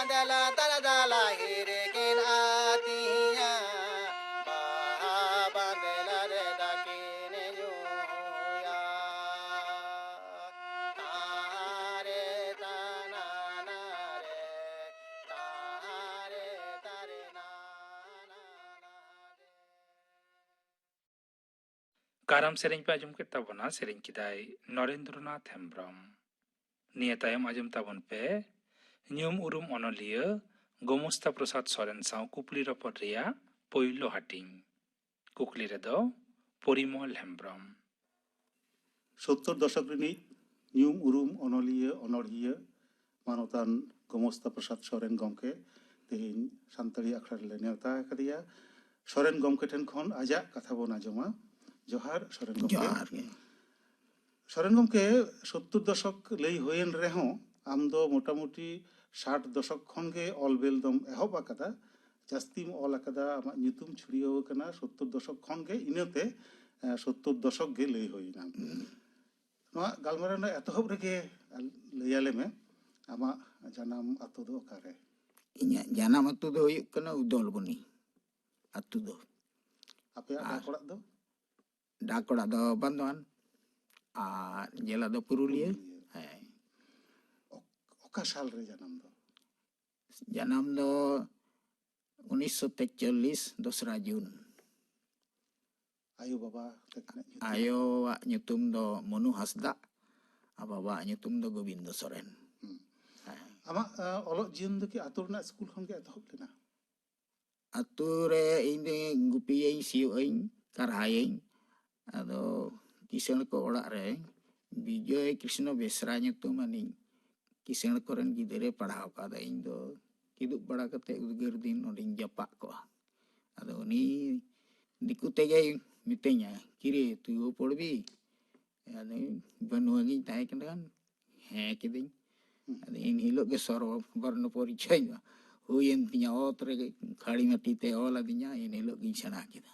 ᱫᱮᱞᱟ ᱫᱟᱞᱟ ᱫᱟᱞᱟ ᱦᱤᱨᱤᱠᱤᱱ ᱟᱹᱛᱤᱧᱟ, ᱵᱟᱦᱟ ᱵᱟᱸᱫᱮᱞᱟ ᱨᱮ ᱫᱟᱠᱤᱱ ᱧᱩᱭᱟ᱾ ᱛᱟᱦᱟᱨᱮ ᱛᱟᱱᱟᱱᱟ ᱨᱮ, ᱛᱟᱦᱟᱨᱮ ᱛᱟᱨᱮ ᱱᱟᱱᱟ ᱨᱮ᱾ ᱠᱟᱨᱟᱢ ᱥᱮᱨᱮᱧ ᱯᱮ ᱟᱸᱡᱚᱢ ᱠᱮᱫ ᱛᱟᱵᱚᱱᱟ, ᱥᱮᱨᱮᱧ ᱠᱮᱫᱟᱭ ᱱᱚᱨᱮᱱᱫᱨᱚᱱᱟᱛᱷ ᱦᱮᱢᱵᱽᱨᱚᱢ᱾ ᱱᱤᱭᱟᱹ ᱛᱟᱭᱚᱢ ᱟᱸᱡᱚᱢ ᱛᱟᱵᱚᱱ ᱯᱮ ᱧᱩᱢ ᱩᱨᱩᱢ ᱚᱱᱚᱞᱤᱭᱟᱹ ᱜᱳᱢᱚᱥᱛᱟ ᱯᱨᱚᱥᱟᱫᱽ ᱥᱚᱨᱮᱱ ᱥᱟᱶ ᱠᱩᱠᱞᱤ ᱨᱚᱯᱚᱲ ᱨᱮᱭᱟᱜ ᱯᱳᱭᱞᱳ ᱦᱟᱹᱴᱤᱧ᱾ ᱠᱩᱠᱞᱤ ᱨᱮᱫᱚ ᱯᱚᱨᱤᱢᱚᱞ ᱦᱮᱢᱵᱽᱨᱚᱢ᱾ ᱥᱳᱛᱛᱳᱨ ᱫᱚᱥᱚᱠ ᱨᱤᱱᱤᱡ ᱧᱩᱢ ᱩᱨᱩᱢ ᱚᱱᱚᱞᱤᱭᱟᱹ, ᱚᱱᱚᱲᱦᱤᱭᱟᱹ, ᱢᱟᱱᱚᱛᱟᱱ ᱜᱳᱢᱚᱥᱛᱟ ᱯᱨᱚᱥᱟᱫᱽ ᱥᱚᱨᱮᱱ ᱜᱚᱢᱠᱮ ᱛᱮᱦᱮᱧ ᱥᱟᱱᱛᱟᱲᱤ ᱟᱠᱷᱲᱟ ᱨᱮᱞᱮ ᱱᱮᱣᱛᱟ ᱟᱠᱟᱫᱮᱭᱟ᱾ ᱥᱚᱨᱮᱱ ᱜᱚᱢᱠᱮ ᱴᱷᱮᱱ ᱠᱷᱚᱱ ᱟᱡᱟᱜ ᱠᱟᱛᱷᱟ ᱵᱚᱱ ᱟᱸᱡᱚᱢᱟ᱾ ᱡᱚᱦᱟᱨ ᱥᱚᱨᱮᱱ ᱜᱚᱢᱠᱮ᱾ ᱡᱚᱦᱟᱨ ᱜᱮ᱾ ᱥᱚᱨᱮᱱ ᱜᱚᱢᱠᱮ, ᱥᱳᱛᱛᱳᱨ ᱫᱚᱥᱚᱠ ᱞᱟᱹᱭ ᱦᱩᱭᱮᱱ ᱨᱮᱦᱚᱸ ᱟᱢ ᱫᱚ ᱢᱚᱴᱟᱢᱩᱴᱤ ᱥᱟᱴ ᱫᱚᱥᱚᱠ ᱠᱷᱚᱱ ᱜᱮ ᱚᱞ ᱵᱮᱞ ᱫᱚᱢ ᱮᱦᱚᱵ ᱟᱠᱟᱫᱟ, ᱡᱟᱹᱥᱛᱤᱢ ᱚᱞ ᱟᱠᱟᱫᱟ, ᱟᱢᱟᱜ ᱧᱩᱛᱩᱢ ᱪᱷᱩᱲᱭᱟᱹᱣ ᱟᱠᱟᱱᱟ ᱥᱳᱛᱛᱳᱨ ᱫᱚᱥᱚᱠ ᱠᱷᱚᱱ ᱜᱮ, ᱤᱱᱟᱹᱛᱮ ᱮ, ᱥᱳᱛᱛᱳᱨ ᱫᱚᱥᱚᱠ ᱜᱮ ᱞᱟᱹᱭ ᱦᱩᱭᱱᱟ᱾ ᱱᱚᱣᱟ ᱜᱟᱞᱢᱟᱨᱟᱣ ᱨᱮᱱᱟᱜ ᱮᱛᱚᱦᱚᱵ ᱨᱮᱜᱮ ᱞᱟᱹᱭ ᱟᱞᱮ ᱢᱮ, ᱟᱢᱟᱜ ᱡᱟᱱᱟᱢ ᱟᱛᱳ ᱫᱚ ᱚᱠᱟᱨᱮ? ᱤᱧᱟᱹᱜ ᱡᱟᱱᱟᱢ ᱟᱛᱳ ᱫᱚ ᱦᱩᱭᱩᱜ ᱠᱟᱱᱟ ᱩᱫᱚᱞᱵᱚᱱᱤ ᱟᱛᱳ ᱫᱚ᱾ ᱟᱯᱮᱭᱟᱜ ᱟᱨ ᱰᱟᱠ ᱚᱲᱟᱜ ᱫᱚ? ᱰᱟᱠ ᱚᱲᱟᱜ ᱫᱚ ᱵᱟᱱᱫᱳᱣᱟᱱ ᱟᱨ ᱡᱮᱞᱟ ᱫᱚ ᱯᱩᱨᱩᱞᱤᱭᱟᱹ᱾ ᱯᱩᱨᱩᱞᱤᱭᱟᱹ᱾ ᱦᱮᱸ᱾ ᱚᱠ-, ᱚᱠᱟ ᱥᱟᱞ ᱨᱮ ᱡᱟᱱᱟᱢ ᱫᱚ? ᱡᱟᱱᱟᱢ ᱫᱚ ᱩᱱᱤᱥᱥᱚ ᱛᱮᱪᱚᱞᱞᱤᱥ ᱫᱚᱥᱨᱟ ᱡᱩᱱ᱾ ᱟᱭᱳ ᱵᱟᱵᱟ ᱛᱟᱹᱠᱤᱱᱟᱜ ᱧᱩᱛᱩᱢ? ᱟᱭᱳᱣᱟᱜ ᱧᱩᱛᱩᱢ ᱫᱚ ᱢᱚᱱᱩ ᱦᱟᱸᱥᱫᱟᱜ ᱟᱨ ᱵᱟᱵᱟᱣᱟᱜ ᱧᱩᱛᱩᱢ ᱫᱚ ᱜᱳᱵᱤᱱᱫᱚ ᱥᱚᱨᱮᱱ᱾ ᱦᱩᱸ᱾ ᱦᱮᱸ᱾ ᱟᱢᱟᱜ, ᱟ, ᱚᱞᱚᱜ ᱡᱤᱭᱚᱱ ᱫᱚ ᱠᱤ ᱟᱛᱳ ᱨᱮᱱᱟᱜ ᱥᱠᱩᱞ ᱠᱷᱚᱱ ᱜᱮ ᱮᱛᱚᱦᱚᱵ ᱞᱮᱱᱟ? ᱟᱛᱳ ᱨᱮ ᱤᱧ ᱫᱚ ᱜᱩᱯᱤᱭᱟᱹᱧ, ᱥᱤᱭᱳᱜ ᱟᱹᱧ, ᱠᱟᱨᱦᱟᱭᱟᱹᱧ᱾ ᱟᱫᱚ ᱠᱤᱥᱟᱹᱬ ᱠᱚ ᱚᱲᱟᱜ ᱨᱮ ᱵᱤᱡᱚᱭ ᱠᱨᱤᱥᱱᱚ ᱵᱮᱥᱨᱟ ᱧᱩᱛᱩᱢ ᱟᱱᱤᱡ ᱠᱤᱥᱟᱹᱬ ᱠᱚᱨᱮᱱ ᱜᱤᱫᱽᱨᱟᱹᱭ ᱯᱟᱲᱦᱟᱣ ᱠᱟᱫᱟ᱾ ᱤᱧ ᱫᱚ ᱠᱤᱫᱩᱵ ᱵᱟᱲᱟ ᱠᱟᱛᱮ ᱩᱫᱽᱜᱟᱹᱨ ᱫᱤᱱ ᱚᱸᱰᱮᱧ ᱡᱟᱯᱟᱜ ᱠᱚᱜᱼᱟ᱾ ᱟᱫᱚ ᱩᱱᱤ ᱫᱤᱠᱩ ᱛᱮᱜᱮᱭ ᱢᱤᱛᱟᱹᱧᱟ, "ᱠᱤᱨᱮ, ᱛᱩᱭᱩ ᱯᱚᱲᱵᱤ?" ᱟᱫᱚ ᱵᱟᱹᱱᱩᱜ ᱜᱤᱧ ᱛᱟᱦᱮᱸ ᱠᱟᱱᱟ, ᱦᱮᱸ ᱠᱤᱫᱟᱹᱧ᱾ ᱦᱩᱸ᱾ ᱟᱫᱚ ᱮᱱ ᱦᱤᱞᱳᱜ ᱜᱮ ᱥᱚᱨᱵᱚᱨᱱᱚ ᱯᱚᱨᱤᱪᱚᱭ ᱢᱟ ᱦᱩᱭᱮᱱ ᱛᱤᱧᱟ, ᱚᱛ ᱨᱮ ᱠᱷᱟᱹᱲᱤ ᱢᱟᱹᱴᱤ ᱛᱮ ᱚᱞ ᱟᱹᱫᱤᱧᱟ, ᱮᱱ ᱦᱤᱞᱳᱜ ᱜᱤᱧ ᱥᱮᱬᱟ ᱠᱮᱫᱟ᱾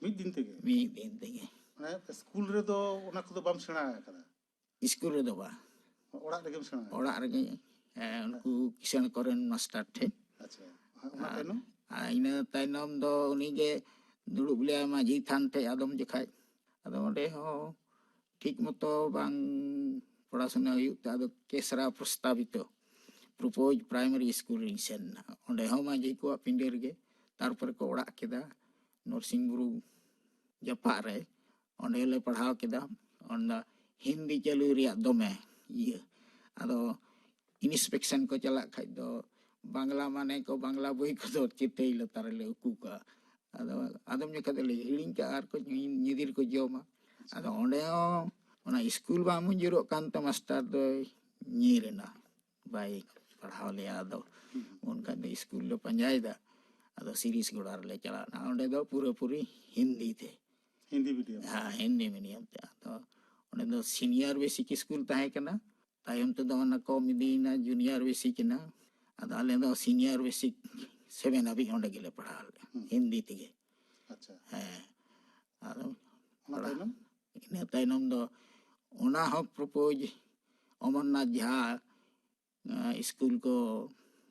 ᱢᱤᱫ ᱫᱤᱱ ᱛᱮᱜᱮ? ᱢᱤᱫ ᱫᱤᱱ ᱛᱮᱜᱮ᱾ ᱢᱟᱱᱮ ᱥᱠᱩᱞ ᱨᱮᱫᱚ ᱚᱱᱟ ᱠᱚᱫᱚ ᱵᱟᱢ ᱥᱮᱬᱟ ᱟᱠᱟᱫᱟ? ᱥᱠᱩᱞ ᱨᱮᱫᱚ ᱵᱟᱝ᱾ ᱚᱲᱟᱜ ᱨᱮᱜᱮᱢ ᱥᱮᱬᱟ ᱟᱠᱟᱫᱟ? ᱚᱲᱟᱜ ᱨᱮᱜᱮ ᱮ, ᱩᱱᱠᱩ ᱠᱤᱥᱟᱹᱬ ᱠᱚᱨᱮᱱ ᱢᱟᱥᱴᱟᱨ ᱴᱷᱮᱱ᱾ ᱟᱪᱪᱷᱟ᱾ ᱦᱮᱸ, ᱚᱱᱟ ᱛᱟᱭᱱᱚᱢ? ᱟᱨ ᱤᱱᱟᱹ ᱛᱟᱭᱱᱚᱢ ᱫᱚ ᱩᱱᱤᱜᱮ ᱫᱩᱲᱩᱵ ᱞᱮᱭᱟ ᱢᱟᱹᱡᱷᱤ ᱛᱷᱟᱱ ᱴᱷᱮᱡ ᱟᱫᱚᱢ ᱡᱚᱠᱷᱟᱡ᱾ ᱟᱫᱚ ᱚᱸᱰᱮ ᱦᱚᱸ ᱴᱷᱤᱠ ᱢᱚᱛᱚ ᱵᱟᱝ ᱯᱚᱲᱟᱥᱩᱱᱟ ᱦᱩᱭᱩᱜ ᱛᱮ ᱟᱫᱚ ᱠᱮᱥᱨᱟ ᱯᱨᱚᱥᱛᱟᱵᱤᱛᱚ ᱯᱨᱚᱯᱳᱡᱽ ᱯᱨᱟᱭᱢᱟᱨᱤ ᱥᱠᱩᱞ ᱨᱤᱧ ᱥᱮᱱ ᱮᱱᱟ᱾ ᱚᱸᱰᱮ ᱦᱚᱸ ᱢᱟᱹᱡᱷᱤ ᱠᱚᱣᱟᱜ ᱯᱤᱸᱰᱟᱹ ᱨᱮᱜᱮ, ᱛᱟᱨᱯᱚᱨᱮ ᱠᱚ ᱚᱲᱟᱜ ᱠᱮᱫᱟ ᱱᱚᱨᱥᱤᱝ ᱵᱩᱨᱩ ᱡᱟᱯᱟᱜ ᱨᱮ᱾ ᱚᱸᱰᱮ ᱞᱮ ᱯᱟᱲᱦᱟᱣ ᱠᱮᱫᱟ᱾ ᱚᱸᱰᱮ ᱦᱤᱱᱫᱤ ᱪᱟᱹᱞᱩ ᱨᱮᱭᱟᱜ ᱫᱚᱢᱮ ᱤᱭᱟᱹ᱾ ᱟᱫᱚ ᱤᱱᱥᱯᱮᱠᱥᱚᱱ ᱠᱚ ᱪᱟᱞᱟᱜ ᱠᱷᱟᱡ ᱫᱚ ᱵᱟᱝᱞᱟ ᱢᱟᱱᱮ ᱠᱚ ᱵᱟᱝᱞᱟ ᱵᱳᱭ ᱠᱚᱫᱚ ᱪᱤᱛᱟᱹᱭ ᱞᱟᱛᱟᱨ ᱨᱮᱞᱮ ᱩᱠᱩ ᱠᱟᱜᱼᱟ᱾ ᱟᱫᱚ ᱟᱫᱚᱢ ᱡᱚᱠᱷᱟᱡ ᱫᱚᱞᱮ ᱦᱤᱲᱤᱧ ᱠᱟᱜᱼᱟ ᱟᱨ ᱠᱚ ᱧᱤ- ᱧᱤᱫᱤᱨ ᱠᱚ ᱡᱚᱢᱟ᱾ ᱟᱫᱚ ᱚᱸᱰᱮ ᱦᱚᱸ ᱚᱱᱟ ᱥᱠᱩᱞ ᱵᱟᱝ ᱢᱩᱧᱡᱩᱨᱚᱜ ᱠᱟᱱᱛᱮ ᱢᱟᱥᱴᱟᱨ ᱫᱚᱭ ᱧᱤᱨ ᱮᱱᱟ, ᱵᱟᱭ ᱯᱟᱲᱦᱟᱣ ᱞᱮᱭᱟ᱾ ᱟᱫᱚ ᱩᱱᱠᱷᱟᱱ ᱫᱚ ᱥᱠᱩᱞ ᱞᱮ ᱯᱟᱸᱡᱟᱭᱮᱫᱟ᱾ ᱟᱫᱚ ᱥᱤᱨᱤᱥ ᱜᱚᱲᱟ ᱨᱮᱞᱮ ᱪᱟᱞᱟᱣᱱᱟ᱾ ᱚᱸᱰᱮ ᱫᱚ ᱯᱩᱨᱟᱹᱯᱩᱨᱤ ᱦᱤᱱᱫᱤ ᱛᱮ᱾ ᱦᱤᱱᱫᱤ ᱢᱤᱰᱤᱭᱟᱢ᱾ ᱦᱮᱸ, ᱦᱤᱱᱫᱤ ᱢᱤᱰᱤᱭᱟᱢ ᱛᱮ᱾ ᱟᱫᱚ ᱚᱸᱰᱮ ᱫᱚ ᱥᱤᱱᱤᱭᱟᱨ ᱵᱮᱥᱤᱠ ᱥᱠᱩᱞ ᱛᱟᱦᱮᱸ ᱠᱟᱱᱟ᱾ ᱛᱟᱭᱚᱢ ᱛᱮᱫᱚ ᱚᱱᱟ ᱠᱚᱢ ᱤᱫᱤᱭᱮᱱᱟ, ᱡᱩᱱᱤᱭᱟᱨ ᱵᱮᱥᱤᱠ ᱮᱱᱟ᱾ ᱟᱫᱚ ᱟᱞᱮ ᱫᱚ ᱥᱤᱱᱤᱭᱟᱨ ᱵᱮᱥᱤᱠ ᱥᱮᱵᱷᱮᱱ ᱦᱟᱹᱵᱤᱡ ᱚᱸᱰᱮ ᱜᱮᱞᱮ ᱯᱟᱲᱦᱟᱣ ᱞᱮᱫᱼᱟ, ᱦᱤᱱᱫᱤ ᱛᱮᱜᱮ᱾ ᱟᱪᱪᱷᱟ᱾ ᱦᱮᱸ᱾ ᱟᱫᱚ ᱚᱱᱟ ᱛᱟᱭᱱᱚᱢ? ᱤᱱᱟᱹ ᱛᱟᱭᱱᱚᱢ ᱫᱚ ᱚᱱᱟ ᱦᱚᱸ ᱯᱨᱚᱯᱳᱡᱽ ᱚᱢᱚᱨᱱᱟᱛᱷ ᱡᱷᱟ ᱮ, ᱥᱠᱩᱞ ᱠᱚ,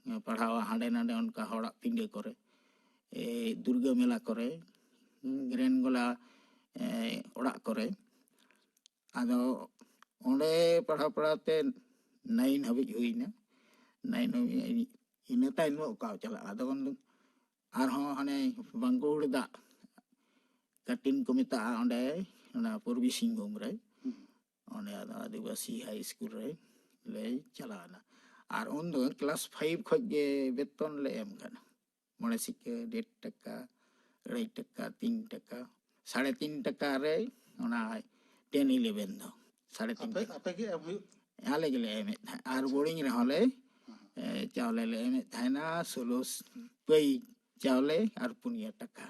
ᱮ, ᱯᱟᱲᱦᱟᱣᱟ ᱦᱟᱸᱰᱮ ᱱᱟᱰᱮ ᱚᱱᱠᱟ ᱦᱚᱲᱟᱜ ᱯᱤᱸᱰᱟᱹ ᱠᱚᱨᱮ, ᱮ, ᱫᱩᱨᱜᱟᱹ ᱢᱮᱞᱟ ᱠᱚᱨᱮ, ᱜᱨᱮᱱᱰ ᱜᱚᱞᱟ, ᱮ, ᱚᱲᱟᱜ ᱠᱚᱨᱮ᱾ ᱟᱫᱚ ᱚᱸᱰᱮ ᱯᱟᱲᱦᱟᱣ ᱯᱟᱲᱦᱟᱣ ᱛᱮ ᱱᱟᱭᱤᱱ ᱦᱟᱹᱵᱤᱡ ᱦᱩᱭᱱᱟ᱾ ᱱᱟᱭᱤᱱ ᱦᱟᱹᱵᱤᱡ, ᱤᱱᱟᱹ ᱛᱟᱭᱱᱚᱢ ᱚᱠᱟ ᱪᱟᱞᱟᱜᱼᱟ? ᱟᱫᱚ ᱩᱱ ᱫᱚ ᱟᱨᱦᱚᱸ ᱦᱟᱱᱮ ᱵᱟᱝᱠᱩᱲ ᱫᱟᱜ ᱠᱟᱴᱤᱱ ᱠᱚ ᱢᱮᱛᱟᱜᱼᱟ ᱚᱸᱰᱮ, ᱚᱱᱟ ᱯᱩᱨᱵᱤ ᱥᱤᱝᱵᱷᱩᱢ ᱨᱮ᱾ ᱚᱸᱰᱮ ᱟᱫᱚ ᱟᱹᱫᱤᱵᱟᱹᱥᱤ ᱦᱟᱭ ᱥᱠᱩᱞ ᱨᱮ ᱞᱮ ᱪᱟᱞᱟᱣ ᱮᱱᱟ᱾ ᱟᱨ ᱩᱱ ᱫᱚ ᱠᱞᱟᱥ ᱯᱷᱟᱭᱤᱵᱷ ᱠᱷᱚᱡ ᱜᱮ ᱵᱮᱛᱚᱱ ᱞᱮ ᱮᱢ ᱠᱟᱱᱟ᱾ ᱢᱚᱬᱮ ᱥᱤᱠᱟᱹ ᱰᱮᱲ ᱴᱟᱠᱟ, ᱟᱹᱲᱟᱹᱭ ᱴᱟᱠᱟ, ᱛᱤᱱ ᱴᱟᱠᱟ, ᱥᱟᱲᱮ ᱛᱤᱱ ᱴᱟᱠᱟ ᱨᱮ ᱚᱱᱟ ᱴᱮᱱ ᱤᱞᱮᱵᱷᱮᱱ ᱫᱚ ᱥᱟᱲᱮ ᱛᱤᱱ ᱟᱯᱮ ᱴᱟᱠᱟ᱾ ᱟᱯᱮ ᱜᱮ ᱮᱢ ᱦᱩᱭᱩᱜ? ᱟᱞᱮ ᱜᱮᱞᱮ ᱮᱢᱮᱫ ᱛᱟᱦᱮᱸᱫ᱾ ᱟᱨ ᱵᱳᱨᱰᱤᱝ ᱨᱮᱦᱚᱸ ᱞᱮ ᱮ, ᱪᱟᱣᱞᱮ ᱞᱮ ᱮᱢᱮᱫ ᱛᱟᱦᱮᱱᱟ ᱥᱳᱞᱳ ᱯᱟᱹᱭ ᱪᱟᱣᱞᱮ ᱟᱨ ᱯᱩᱱᱭᱟᱹ ᱴᱟᱠᱟ᱾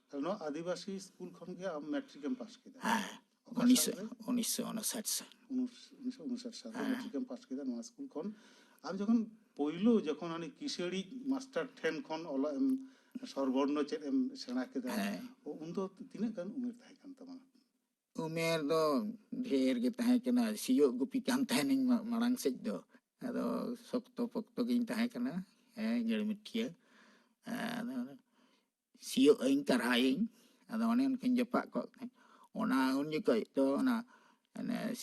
ᱛᱟᱦᱞᱮ ᱱᱚᱣᱟ ᱟᱹᱫᱤᱵᱟᱹᱥᱤ ᱥᱠᱩᱞ ᱠᱷᱚᱱ ᱜᱮ ᱟᱢ ᱢᱮᱴᱨᱤᱠ ᱮᱢ ᱯᱟᱥ ᱠᱮᱫᱟ? ᱦᱮᱸ, ᱚᱠᱟ ᱩᱱᱤᱥᱥᱚ ᱥᱟᱞ ᱨᱮ? ᱩᱱᱤᱥᱥᱚ ᱩᱱᱩᱥᱟᱴ ᱥᱟᱞ᱾ ᱩᱱᱤᱥ- ᱩᱱᱤᱥᱥᱚ ᱩᱱᱩᱥᱟᱴ ᱥᱟᱞ ᱨᱮ ᱢᱮᱴᱨᱤᱠ ᱮᱢ ᱯᱟᱥ ᱠᱮᱫᱟ ᱱᱚᱣᱟ ᱥᱠᱩᱞ ᱠᱷᱚᱱ᱾ ᱟᱢ ᱡᱚᱠᱷᱚᱱ ᱯᱳᱭᱞᱳ ᱡᱚᱠᱷᱚᱱ ᱦᱟᱱᱮ ᱠᱤᱥᱟᱹᱲᱤᱡ ᱢᱟᱥᱴᱟᱨ ᱴᱷᱮᱱ ᱠᱷᱚᱱ ᱚᱞᱚᱜ ᱮᱢ ᱥᱚᱨᱵᱚᱨᱱᱚ ᱪᱮᱫ ᱮᱢ ᱥᱮᱬᱟ ᱠᱮᱫᱟ, ᱦᱮᱸ᱾ ᱩᱱᱫᱚ ᱛᱤᱱᱟᱹᱜ ᱜᱟᱱ ᱩᱢᱮᱨ ᱛᱟᱦᱮᱸ ᱠᱟᱱ ᱛᱟᱢᱟ? ᱩᱢᱮᱨ ᱫᱚ ᱰᱷᱮᱨ ᱜᱮ ᱛᱟᱦᱮᱸ ᱠᱟᱱᱟ, ᱥᱤᱭᱳᱜ ᱜᱩᱯᱤ ᱠᱟᱱ ᱛᱟᱦᱮᱱᱤᱧ ᱢᱟ-, ᱢᱟᱲᱟᱝ ᱥᱮᱫ ᱫᱚ᱾ ᱟᱫᱚ ᱥᱚᱠᱛᱚ ᱯᱚᱠᱛᱚ ᱜᱤᱧ ᱛᱟᱦᱮᱸ ᱠᱟᱱᱟ, ᱦᱮᱸ, ᱜᱟᱹᱲᱢᱤᱴᱷᱤᱭᱟᱹ᱾ ᱟᱫᱚ ᱥᱤᱭᱳᱜ ᱟᱹᱧ, ᱠᱟᱨᱦᱟᱭᱟᱹᱧ, ᱟᱫᱚ ᱚᱱᱮ ᱚᱱᱠᱟᱧ ᱡᱟᱯᱟᱜ ᱠᱚᱜ ᱛᱟᱦᱮᱸᱫ᱾ ᱚᱱᱟ ᱩᱱ ᱡᱚᱠᱷᱚᱡ ᱫᱚ ᱚᱱᱟ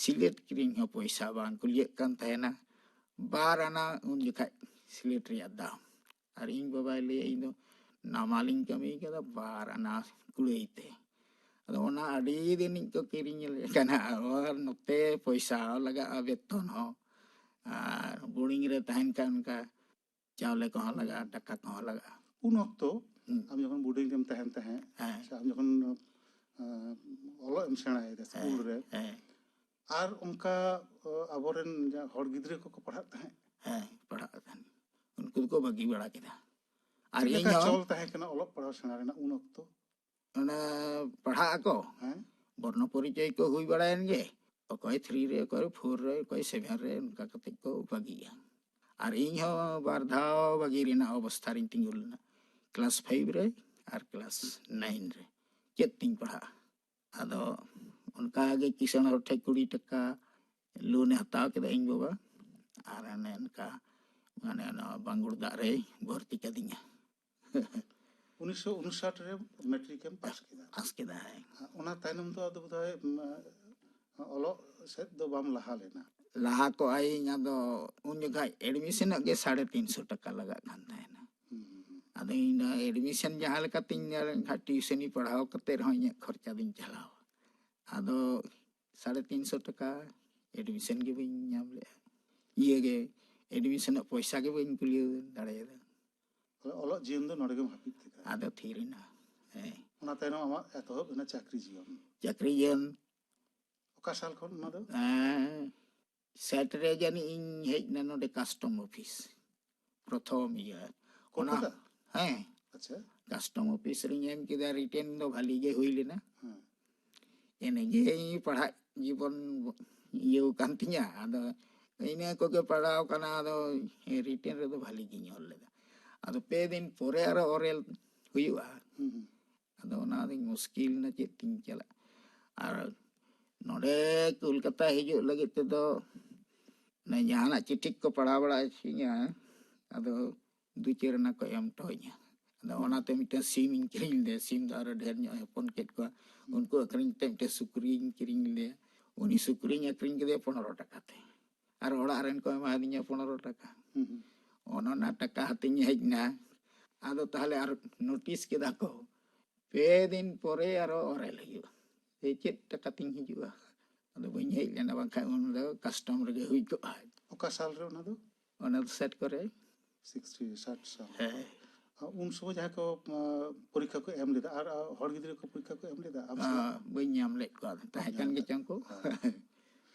ᱥᱤᱞᱮᱴ ᱠᱤᱨᱤᱧ ᱦᱚᱸ ᱯᱚᱭᱥᱟ ᱵᱟᱝ ᱠᱩᱞᱤᱭᱟᱹᱜ ᱠᱟᱱ ᱛᱟᱦᱮᱱᱟ, ᱵᱟᱨ ᱟᱱᱟ ᱩᱱ ᱡᱚᱠᱷᱟᱡ ᱥᱤᱞᱮᱴ ᱨᱮᱭᱟᱜ ᱫᱟᱢ᱾ ᱟᱨ ᱤᱧ ᱵᱟᱵᱟᱭ ᱞᱟᱹᱭᱟ, "ᱤᱧ ᱫᱚ ᱱᱟᱢᱟᱞᱤᱧ ᱠᱟᱹᱢᱤ ᱠᱟᱫᱟ, ᱵᱟᱨ ᱟᱱᱟ ᱠᱩᱲᱟᱹᱭ ᱛᱮ᱾" ᱟᱫᱚ ᱚᱱᱟ ᱟᱹᱰᱤ ᱫᱤᱱᱤᱧ ᱠᱚ ᱠᱤᱨᱤᱧ ᱞᱮᱫ ᱠᱟᱱᱟ, ᱟᱵᱟᱨ ᱱᱚᱛᱮ ᱯᱚᱭᱥᱟ ᱞᱟᱜᱟᱜᱼᱟ, ᱵᱮᱛᱚᱱ ᱦᱚᱸ, ᱟᱨ ᱵᱳᱨᱰᱤᱝ ᱨᱮ ᱛᱟᱦᱮᱱ ᱠᱷᱟᱱ ᱚᱱᱠᱟ ᱪᱟᱣᱞᱮ ᱠᱚᱦᱚᱸ ᱞᱟᱜᱟᱜᱼᱟ, ᱫᱟᱠᱟ ᱠᱚᱦᱚᱸ ᱞᱟᱜᱟᱜᱼᱟ᱾ ᱩᱱ ᱚᱠᱛᱚ ᱦᱩᱸ᱾ ᱟᱢ ᱡᱚᱠᱷᱚᱱ ᱵᱳᱨᱰᱤᱝ ᱨᱮᱢ ᱛᱟᱦᱮᱱ ᱛᱟᱦᱮᱸᱫ, ᱦᱮᱸ᱾ ᱥᱮ ᱟᱢ ᱡᱚᱠᱷᱚᱱ ᱟᱸ, ᱚᱞᱚᱜ ᱮᱢ ᱥᱮᱬᱟᱭᱮᱫᱟ ᱥᱠᱩᱞ ᱨᱮ, ᱦᱮᱸ᱾ ᱟᱨ ᱚᱱᱠᱟ ᱟᱸ, ᱟᱵᱚᱨᱮᱱ ᱡᱟᱦᱟᱸ ᱦᱚᱲ ᱜᱤᱫᱽᱨᱟᱹ ᱠᱚᱠᱚ ᱯᱟᱲᱦᱟᱜ ᱛᱟᱦᱮᱸᱫ, ᱦᱮᱸ, ᱯᱟᱲᱦᱟᱜ ᱠᱟᱱ ᱩᱱᱠᱩ ᱫᱚᱠᱚ ᱵᱟᱹᱜᱤ ᱵᱟᱲᱟ ᱠᱮᱫᱟ᱾ ᱟᱨ ᱪᱮᱫ ᱤᱧ ᱞᱮᱠᱟ ᱦᱚᱸ ᱪᱚᱞ ᱛᱟᱦᱮᱸ ᱠᱟᱱᱟ ᱚᱞᱚᱜ ᱯᱟᱲᱦᱟᱣ ᱥᱮᱬᱟ ᱨᱮᱱᱟᱜ ᱩᱱ ᱚᱠᱛᱚ? ᱚᱱᱟ ᱯᱟᱲᱦᱟᱜ ᱟᱠᱚ, ᱦᱮᱸ? ᱵᱚᱨᱱᱚ ᱯᱚᱨᱤᱪᱚᱭ ᱠᱚ ᱦᱩᱭ ᱵᱟᱲᱟᱭᱮᱱ ᱜᱮ, ᱚᱠᱚᱭ ᱛᱷᱨᱤ ᱨᱮ, ᱚᱠᱚᱭ ᱯᱷᱳᱨ ᱨᱮ, ᱚᱠᱚᱭ ᱥᱮᱵᱷᱮᱱ ᱨᱮ, ᱚᱱᱠᱟ ᱠᱟᱛᱮ ᱠᱚ ᱵᱟᱹᱜᱤᱭᱟ᱾ ᱟᱨ ᱤᱧ ᱦᱚᱸ ᱵᱟᱨ ᱫᱷᱟᱣ ᱵᱟᱹᱜᱤ ᱨᱮᱱᱟᱜ ᱚᱵᱚᱥᱛᱷᱟ ᱨᱤᱧ ᱛᱤᱸᱜᱩ ᱞᱮᱱᱟ, ᱠᱞᱟᱥ ᱯᱷᱟᱭᱤᱵᱷ ᱨᱮ ᱟᱨ ᱠᱞᱟᱥ ᱱᱟᱭᱤᱱ ᱨᱮ᱾ ᱪᱮᱫ ᱛᱤᱧ ᱯᱟᱲᱦᱟᱜᱼᱟ? ᱟᱫᱚ ᱚᱱᱠᱟ ᱜᱮ ᱠᱤᱥᱟᱹᱬ ᱦᱚᱲ ᱴᱷᱮᱡ ᱠᱩᱲᱤ ᱴᱟᱠᱟ ᱞᱳᱱᱮ ᱦᱟᱛᱟᱣ ᱠᱮᱫᱟ ᱤᱧ ᱵᱟᱵᱟ, ᱟᱨ ᱚᱱᱮ ᱚᱱᱠᱟ ᱢᱟᱱᱮ ᱚᱱᱟ ᱵᱟᱝᱜᱩᱲ ᱫᱟᱜ ᱨᱮᱭ ᱵᱷᱚᱨᱛᱤ ᱠᱟᱫᱤᱧᱟ᱾ ᱩᱱᱤᱥᱥᱚ ᱩᱱᱩᱥᱟᱴ ᱨᱮ ᱢᱮᱴᱨᱤᱠ ᱮᱢ ᱯᱟᱥ ᱠᱮᱫᱟ᱾ ᱯᱟᱥ ᱠᱮᱫᱟᱭ᱾ ᱚᱱᱟ ᱛᱟᱭᱱᱚᱢ ᱫᱚ ᱟᱫᱚ ᱵᱳᱫᱷᱚᱭ ᱚᱞᱚᱜ ᱥᱮᱫ ᱫᱚ ᱵᱟᱢ ᱞᱟᱦᱟ ᱞᱮᱱᱟ? ᱞᱟᱦᱟ ᱠᱚᱜ ᱟᱹᱧ, ᱟᱫᱚ ᱩᱱ ᱡᱚᱠᱷᱟᱡ ᱮᱰᱢᱤᱥᱚᱱᱚᱜ ᱜᱮ ᱥᱟᱲᱮ ᱛᱤᱱᱥᱚ ᱴᱟᱠᱟ ᱞᱟᱜᱟᱜ ᱠᱟᱱ ᱛᱟᱦᱮᱱᱟ᱾ ᱦᱩᱸ, ᱦᱩᱸ, ᱦᱩᱸ᱾ ᱟᱫᱚ ᱤᱧ ᱫᱚ ᱮᱰᱢᱤᱥᱚᱱ ᱡᱟᱦᱟᱸ ᱞᱮᱠᱟᱛᱤᱧ ᱧᱮᱞ ᱮᱱᱠᱷᱟᱱ ᱴᱤᱭᱩᱥᱚᱱᱤ ᱯᱟᱲᱦᱟᱣ ᱠᱟᱛᱮ ᱨᱮᱦᱚᱸ ᱤᱧᱟᱹᱜ ᱠᱷᱚᱨᱪᱟ ᱫᱚᱧ ᱪᱟᱞᱟᱣᱟ᱾ ᱟᱫᱚ ᱥᱟᱲᱮ ᱛᱤᱱᱥᱚ ᱴᱟᱠᱟ ᱮᱰᱢᱤᱥᱚᱱ ᱜᱮ ᱵᱟᱹᱧ ᱧᱟᱢ ᱞᱮᱜᱼᱟ, ᱤᱭᱟᱹ ᱜᱮ ᱮᱰᱢᱤᱥᱚᱱᱚᱜ ᱯᱚᱭᱥᱟ ᱜᱮ ᱵᱟᱹᱧ ᱠᱩᱞᱤᱭᱟᱹᱣ ᱫᱟᱲᱮᱭᱟᱫᱟ᱾ ᱛᱟᱦᱞᱮ ᱚᱞᱚᱜ ᱡᱤᱭᱚᱱ ᱫᱚ ᱱᱚᱰᱮ ᱜᱮᱢ ᱦᱟᱹᱯᱤᱫ ᱠᱮᱫᱟ᱾ ᱟᱫᱚ ᱛᱷᱤᱨ ᱮᱱᱟ᱾ ᱦᱮᱸ, ᱚᱱᱟ ᱛᱟᱭᱱᱚᱢ ᱟᱢᱟᱜ ᱮᱛᱚᱦᱚᱵ ᱮᱱᱟ ᱪᱟᱹᱠᱨᱤ ᱡᱤᱭᱚᱱ᱾ ᱪᱟᱹᱠᱨᱤ ᱡᱤᱭᱚᱱ ᱚᱠᱟ ᱥᱟᱞ ᱠᱷᱚᱱ ᱚᱱᱟ ᱫᱚ? ᱮᱸ, ᱥᱮᱴ ᱨᱮ ᱡᱟᱹᱱᱤᱡ ᱤᱧ ᱦᱮᱡ ᱮᱱᱟ ᱱᱚᱰᱮ ᱠᱟᱥᱴᱚᱢ ᱚᱯᱷᱤᱥ ᱯᱨᱚᱛᱷᱚᱢ ᱤᱭᱟᱹ᱾ ᱚᱱᱟ ᱠᱳᱞᱠᱟᱛᱟ? ᱦᱮᱸ, ᱟᱪᱪᱷᱟ᱾ ᱠᱟᱥᱴᱚᱢ ᱚᱯᱷᱤᱥ ᱨᱤᱧ ᱮᱢ ᱠᱮᱫᱟ, ᱨᱤᱴᱮᱱ ᱫᱚ ᱵᱷᱟᱞᱤ ᱜᱮ ᱦᱩᱭ ᱞᱮᱱᱟ᱾ ᱦᱮᱸ᱾ ᱮᱱᱮ ᱡᱮ ᱤᱧ ᱯᱟᱲᱦᱟᱜ ᱡᱤᱵᱚᱱ ᱤᱭᱟᱹᱣ ᱠᱟᱱ ᱛᱤᱧᱟ, ᱟᱫᱚ ᱤᱱᱟᱹ ᱠᱚᱜᱮ ᱯᱟᱲᱦᱟᱣ ᱠᱟᱱᱟ, ᱟᱫᱚ ᱨᱤᱴᱮᱱ ᱨᱮᱫᱚ ᱵᱷᱟᱞᱤ ᱜᱤᱧ ᱚᱞ ᱞᱮᱫᱟ᱾ ᱟᱫᱚ ᱯᱮ ᱫᱤᱱ ᱯᱚᱨᱮ ᱟᱨᱚ ᱚᱨᱮᱞ ᱦᱩᱭᱩᱜᱼᱟ, ᱦᱩᱸ, ᱦᱩᱸ᱾ ᱟᱫᱚ ᱚᱱᱟ ᱫᱚᱧ ᱢᱩᱥᱠᱤᱞ ᱮᱱᱟ, ᱪᱮᱫ ᱛᱤᱧ ᱪᱟᱞᱟᱜ᱾ ᱟᱨ ᱱᱚᱰᱮ ᱠᱳᱞᱠᱟᱛᱟ ᱦᱤᱡᱩᱜ ᱞᱟᱹᱜᱤᱫ ᱛᱮᱫᱚ ᱚᱱᱮ ᱡᱟᱦᱟᱱᱟᱜ ᱪᱤᱴᱷᱤ ᱠᱚ ᱯᱟᱲᱦᱟᱣ ᱵᱟᱲᱟ ᱦᱚᱪᱚᱧᱟ, ᱟᱫᱚ ᱫᱩ ᱪᱟᱹᱨ ᱟᱱᱟ ᱠᱚ ᱮᱢ ᱦᱚᱴᱚ ᱟᱹᱧᱟ᱾ ᱟᱫᱚ ᱚᱱᱟᱛᱮ ᱢᱤᱫᱴᱟᱝ ᱥᱤᱢ ᱤᱧ ᱠᱤᱨᱤᱧ ᱞᱮᱫᱮᱭᱟ᱾ ᱥᱤᱢ ᱫᱚ ᱟᱨᱚ ᱰᱷᱮᱨ ᱧᱚᱜ ᱮ ᱦᱚᱯᱚᱱ ᱠᱮᱫ ᱠᱚᱣᱟ᱾ ᱩᱱᱠᱩ ᱟᱹᱠᱷᱨᱤᱧ ᱛᱮ ᱢᱤᱫᱴᱟᱝ ᱥᱩᱠᱨᱤᱧ ᱠᱤᱨᱤᱧ ᱞᱮᱫᱮᱭᱟ᱾ ᱩᱱᱤ ᱥᱩᱠᱨᱤᱧ ᱟᱹᱠᱷᱨᱤᱧ ᱠᱮᱫᱮᱭᱟ ᱯᱚᱱᱨᱚ ᱴᱟᱠᱟ ᱛᱮ, ᱟᱨ ᱚᱲᱟᱜ ᱨᱮᱱ ᱠᱚ ᱮᱢᱟᱫᱤᱧᱟ ᱯᱚᱱᱨᱚ ᱴᱟᱠᱟ᱾ ᱦᱩᱸ, ᱦᱩᱸ᱾ ᱚᱱ ᱚᱱᱟ ᱴᱟᱠᱟ ᱦᱟᱛᱤᱧ ᱦᱮᱡ ᱮᱱᱟ᱾ ᱟᱫᱚ ᱛᱟᱦᱞᱮ ᱟᱨ ᱱᱳᱴᱤᱥ ᱠᱮᱫᱟ ᱠᱚ, ᱯᱮ ᱫᱤᱱ ᱯᱚᱨᱮ ᱟᱨᱚ ᱚᱨᱮᱞ ᱦᱩᱭᱩᱜᱼᱟ᱾ ᱥᱮ ᱪᱮᱫ ᱴᱟᱠᱟ ᱛᱤᱧ ᱦᱤᱡᱩᱜᱼᱟ? ᱟᱫᱚ ᱵᱟᱹᱧ ᱦᱮᱡ ᱞᱮᱱᱟ, ᱵᱟᱝᱠᱷᱟᱱ ᱩᱱ ᱫᱚ ᱠᱟᱥᱴᱚᱢ ᱨᱮᱜᱮ ᱦᱩᱭ ᱠᱚᱜᱼᱟ᱾ ᱚᱠᱟ ᱥᱟᱞ ᱨᱮ ᱚᱱᱟ ᱫᱚ? ᱚᱱᱟ ᱫᱚ ᱥᱮᱴ ᱠᱚᱨᱮ᱾ ᱥᱤᱠᱥᱴᱤ, ᱥᱟᱴ ᱥᱟᱞ᱾ ᱦᱮᱸ᱾ ᱟᱨ ᱩᱱ ᱥᱚᱢᱚᱭ ᱡᱟᱦᱟᱸᱭ ᱠᱚ, ᱟ, ᱯᱚᱨᱤᱠᱠᱷᱟ ᱠᱚ ᱮᱢ ᱞᱮᱫᱟ, ᱟᱨ, ᱟ, ᱦᱚᱲ ᱜᱤᱫᱽᱨᱟᱹ ᱠᱚ ᱯᱚᱨᱤᱠᱠᱷᱟ ᱠᱚ ᱮᱢ ᱞᱮᱫᱟ, ᱟᱢ ᱥᱟᱞᱟᱜ? ᱟ, ᱵᱟᱹᱧ ᱧᱟᱢ ᱞᱮᱫ ᱠᱚᱣᱟ, ᱛᱟᱦᱮᱸ ᱠᱟᱱ ᱧᱟᱢ ᱜᱮ ᱞᱮᱫ ᱪᱚᱝ ᱠᱚ᱾ ᱠᱚᱣᱟ᱾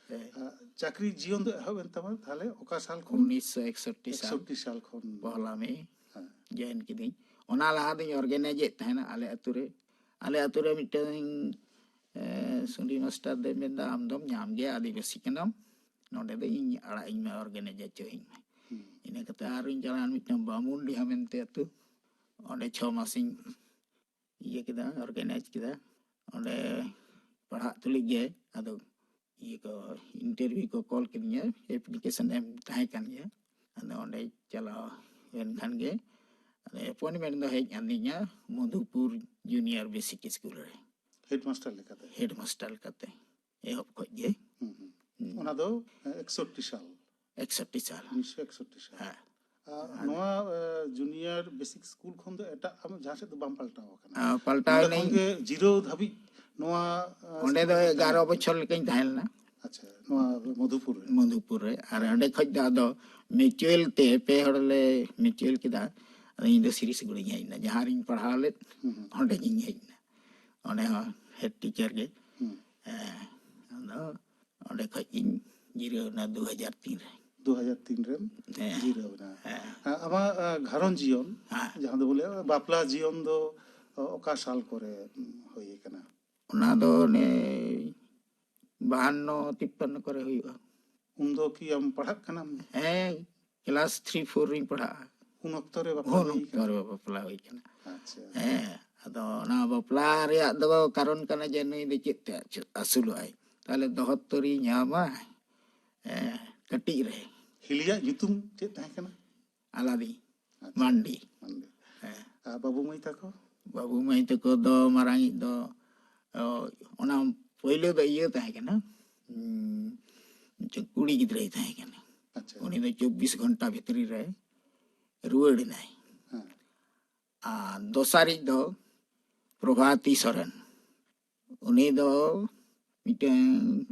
ᱦᱮᱸ᱾ ᱟ, ᱪᱟᱹᱠᱨᱤ ᱡᱤᱭᱚᱱ ᱫᱚ ᱮᱦᱚᱵ ᱮᱱ ᱛᱟᱢᱟ ᱛᱟᱦᱞᱮ ᱚᱠᱟ ᱥᱟᱞ ᱠᱷᱚᱱ? ᱩᱱᱤᱥᱥᱚ ᱮᱠᱥᱚᱴᱴᱤ ᱥᱟᱞ᱾ ᱮᱠᱥᱚᱴᱴᱤ ᱥᱟᱞ ᱠᱷᱚᱱ᱾ ᱯᱚᱦᱞᱟ ᱢᱮ ᱦᱮᱸ᱾ ᱡᱚᱭᱮᱱ ᱠᱤᱫᱟᱹᱧ᱾ ᱚᱱᱟ ᱞᱟᱦᱟ ᱫᱚᱧ ᱚᱨᱜᱟᱱᱟᱭᱤᱡ ᱮᱫ ᱛᱟᱦᱮᱱᱟ ᱟᱞᱮ ᱟᱛᱳ ᱨᱮ᱾ ᱟᱞᱮ ᱟᱛᱳ ᱨᱮ ᱢᱤᱫᱴᱟᱝ, ᱮ, ᱥᱩᱱᱤ ᱢᱟᱥᱴᱟᱨ ᱫᱚᱭ ᱢᱮᱱᱫᱟ, "ᱟᱢ ᱫᱚᱢ ᱧᱟᱢ ᱜᱮᱭᱟ, ᱟᱹᱫᱤᱵᱟᱹᱥᱤ ᱠᱟᱱᱟᱢ, ᱱᱚᱰᱮ ᱫᱚ ᱤᱧ ᱟᱲᱟᱜ ᱟᱹᱧ ᱢᱮ, ᱚᱨᱜᱟᱱᱟᱭᱤᱡ ᱦᱚᱪᱚ ᱟᱹᱧ ᱢᱮ᱾" ᱦᱩᱸ᱾ ᱤᱱᱟᱹ ᱠᱟᱛᱮ ᱟᱨᱤᱧ ᱪᱟᱞᱟᱣᱮᱱ ᱢᱤᱫᱴᱟᱝ ᱵᱟᱢᱩᱱᱰᱤᱦᱟ ᱢᱮᱱᱛᱮ ᱟᱛᱳ, ᱚᱸᱰᱮ ᱪᱷᱚ ᱢᱟᱥᱤᱧ ᱤᱭᱟᱹ ᱠᱮᱫᱟ, ᱚᱨᱜᱟᱱᱟᱭᱤᱡ ᱠᱮᱫᱟ᱾ ᱚᱸᱰᱮ ᱯᱟᱲᱦᱟᱜ ᱛᱩᱞᱩᱡ ᱜᱮ ᱟᱫᱚ ᱤᱭᱟᱹ ᱠᱚ, ᱤᱱᱴᱟᱨᱵᱷᱤᱭᱩ ᱠᱚ ᱠᱚᱞ ᱠᱤᱫᱤᱧᱟ, ᱮᱯᱞᱤᱠᱮᱥᱚᱱ ᱮᱢ ᱛᱟᱦᱮᱸ ᱠᱟᱱ ᱜᱮᱭᱟ᱾ ᱟᱫᱚ ᱚᱸᱰᱮ ᱪᱟᱞᱟᱣ ᱮᱱ ᱠᱷᱟᱱ ᱜᱮ ᱟᱫᱚ ᱮᱯᱚᱭᱮᱱᱴᱢᱮᱱᱴ ᱫᱚ ᱦᱮᱡ ᱟᱹᱫᱤᱧᱟ ᱢᱚᱫᱷᱩᱯᱩᱨ ᱡᱩᱱᱤᱭᱟᱨ ᱵᱮᱥᱤᱠ ᱥᱠᱩᱞ ᱨᱮ᱾ ᱦᱮᱰᱢᱟᱥᱴᱟᱨ ᱞᱮᱠᱟᱛᱮ? ᱦᱮᱰᱢᱟᱥᱴᱟᱨ ᱞᱮᱠᱟᱛᱮ ᱮᱦᱚᱵ ᱠᱷᱚᱡ ᱜᱮ᱾ ᱦᱩᱸ, ᱦᱩᱸ᱾ ᱦᱩᱸ᱾ ᱚᱱᱟ ᱫᱚ, ᱮ, ᱮᱠᱥᱚᱴᱴᱤ ᱥᱟᱞ᱾ ᱮᱠᱥᱚᱴᱴᱤ ᱥᱟᱞ᱾ ᱩᱱᱤᱥᱥᱚ ᱮᱠᱥᱚᱴᱴᱤ ᱥᱟᱞ᱾ ᱦᱮᱸ᱾ ᱟᱨ ᱟᱨ ᱱᱚᱣᱟ, ᱮ, ᱡᱩᱱᱤᱭᱟᱨ ᱵᱮᱥᱤᱠ ᱥᱠᱩᱞ ᱠᱷᱚᱱ ᱫᱚ ᱮᱴᱟᱜ ᱟᱢ ᱡᱟᱦᱟᱸ ᱥᱮᱫ ᱫᱚ ᱵᱟᱢ ᱯᱟᱞᱴᱟᱣ ᱟᱠᱟᱱᱟ? ᱟ, ᱯᱟᱞᱴᱟᱣ ᱱᱚᱰᱮ ᱠᱷᱚᱱ ᱱᱟᱹᱧ᱾ ᱜᱮ ᱡᱤᱨᱟᱹᱣ ᱫᱷᱟᱹᱵᱤᱡ ᱱᱚᱣᱟ, ᱟ, ᱚᱸᱰᱮ ᱥᱠᱩᱞ ᱫᱚ ᱨᱮ ᱮᱜᱟᱨᱚ ᱛᱟᱦᱮᱸ? ᱵᱚᱪᱷᱚᱨ ᱞᱮᱠᱟᱧ ᱛᱟᱦᱮᱸ ᱞᱮᱱᱟ᱾ ᱟᱪᱪᱷᱟ, ᱱᱚᱣᱟ ᱢᱚᱫᱷᱩᱯᱩᱨ ᱨᱮ? ᱢᱚᱫᱷᱩᱯᱩᱨ ᱨᱮ᱾ ᱟᱨ ᱚᱸᱰᱮ ᱠᱷᱚᱡ ᱫᱚ ᱟᱫᱚ ᱢᱤᱪᱩᱭᱮᱞ ᱛᱮ ᱯᱮ ᱦᱚᱲ ᱞᱮ ᱢᱤᱪᱩᱭᱮᱞ ᱠᱮᱫᱟ᱾ ᱟᱫᱚ ᱤᱧ ᱫᱚ ᱥᱤᱨᱤᱥᱜᱩᱲᱟᱹᱧ ᱦᱮᱡ ᱮᱱᱟ, ᱡᱟᱦᱟᱸ ᱨᱤᱧ ᱯᱟᱲᱦᱟᱣ ᱞᱮᱫ, ᱦᱩᱸ, ᱦᱩᱸ᱾ ᱚᱸᱰᱮ ᱜᱤᱧ ᱦᱮᱡ ᱮᱱᱟ᱾ ᱚᱸᱰᱮ ᱦᱚᱸ ᱦᱮᱰ ᱴᱤᱪᱟᱨ ᱜᱮ᱾ ᱦᱩᱸ᱾ ᱦᱮᱸ, ᱟᱫᱚ ᱚᱸᱰᱮ ᱠᱷᱚᱡ ᱤᱧ ᱡᱤᱨᱟᱹᱣ ᱮᱱᱟ ᱫᱩ ᱦᱟᱡᱟᱨ ᱛᱤᱱ ᱨᱮ᱾ ᱫᱩ ᱦᱟᱡᱟᱨ ᱛᱤᱱ ᱨᱮᱢ ᱦᱮᱸ᱾ ᱡᱤᱨᱟᱹᱣ ᱮᱱᱟ᱾ ᱦᱮᱸ᱾ ᱟ-, ᱟᱢᱟᱜ, ᱟ, ᱜᱷᱟᱨᱚᱸᱡᱽ ᱡᱤᱭᱚᱱ, ᱦᱮᱸ᱾ ᱡᱟᱦᱟᱸ ᱫᱚ ᱵᱚᱞᱮ ᱵᱟᱯᱞᱟ ᱡᱤᱭᱚᱱ ᱫᱚ, ᱚ-, ᱚᱠᱟ ᱥᱟᱞ ᱠᱚᱨᱮ, ᱩᱢ, ᱦᱩᱭ ᱟᱠᱟᱱᱟ? ᱚᱱᱟ ᱫᱚ ᱚᱱᱮ ᱵᱟᱦᱟᱱᱱᱚ ᱛᱤᱯᱯᱟᱱᱱᱚ ᱠᱚᱨᱮ ᱦᱩᱭᱩᱜᱼᱟ᱾ ᱩᱱ ᱫᱚ ᱠᱤ ᱟᱢ ᱯᱟᱲᱦᱟᱜ ᱠᱟᱱᱟᱢ? ᱦᱮᱸ, ᱠᱞᱟᱥ ᱛᱷᱨᱤ ᱯᱷᱳᱨ ᱨᱤᱧ ᱯᱟᱲᱦᱟᱜᱼᱟ᱾ ᱩᱱ ᱚᱠᱛᱚ ᱨᱮ ᱵᱟᱯᱞᱟ ᱩᱱ ᱦᱩᱭ ᱚᱠᱛᱚ ᱟᱠᱟᱱᱟ? ᱨᱮ ᱵᱟᱯᱞᱟ ᱦᱩᱭ ᱠᱟᱱᱟ᱾ ᱟᱪᱪᱷᱟ᱾ ᱦᱮᱸ, ᱟᱫᱚ ᱚᱱᱟ ᱵᱟᱯᱞᱟ ᱨᱮᱭᱟᱜ ᱫᱚ ᱠᱟᱨᱚᱱ ᱠᱟᱱᱟ ᱡᱮ ᱱᱩᱭ ᱫᱚ ᱪᱮᱫ ᱛᱮ ᱟᱹᱥᱩᱞᱚᱜᱼᱟᱭ? ᱛᱟᱦᱞᱮ ᱫᱚᱦᱚᱛᱛᱚᱨᱤ ᱧᱟᱢᱟ? ᱦᱮᱸ, ᱠᱟᱹᱴᱤᱡ ᱨᱮ᱾ ᱦᱤᱞᱤᱭᱟᱜ ᱧᱩᱛᱩᱢ ᱪᱮᱫ ᱛᱟᱦᱮᱸ ᱠᱟᱱᱟ? ᱟᱞᱟᱫᱤ ᱢᱟᱱᱰᱤ᱾ ᱢᱟᱱᱰᱤ᱾ ᱢᱟᱱᱰᱤ᱾ ᱦᱮᱸ᱾ ᱟᱨ ᱵᱟᱹᱵᱩ ᱢᱟᱹᱭ ᱛᱟᱠᱚ? ᱵᱟᱹᱵᱩ ᱢᱟᱹᱭ ᱛᱟᱠᱚ ᱫᱚ ᱢᱟᱨᱟᱝᱤᱡ ᱫᱚ ᱚ, ᱚᱱᱟ ᱯᱳᱭᱞᱳ ᱫᱚ ᱤᱭᱟᱹ ᱛᱟᱦᱮᱸ ᱠᱟᱱᱟ, ᱩᱸ, ᱢᱤᱫᱴᱮᱱ ᱠᱩᱲᱤ ᱜᱤᱫᱽᱨᱟᱹᱭ ᱛᱟᱦᱮᱸ ᱠᱟᱱᱟ᱾ ᱟᱪᱪᱷᱟ᱾ ᱩᱱᱤ ᱫᱚ ᱪᱚᱵᱵᱤᱥ ᱜᱷᱚᱱᱴᱟ ᱵᱷᱤᱛᱨᱤ ᱨᱮ ᱨᱩᱣᱟᱹᱲ ᱮᱱᱟᱭ᱾ ᱦᱮᱸ᱾ ᱟᱨ ᱫᱚᱥᱟᱨᱤᱡ ᱫᱚ ᱯᱨᱚᱵᱷᱟᱛᱤ ᱥᱚᱨᱮᱱ᱾ ᱩᱱᱤ ᱫᱚ ᱢᱤᱫᱴᱮᱱ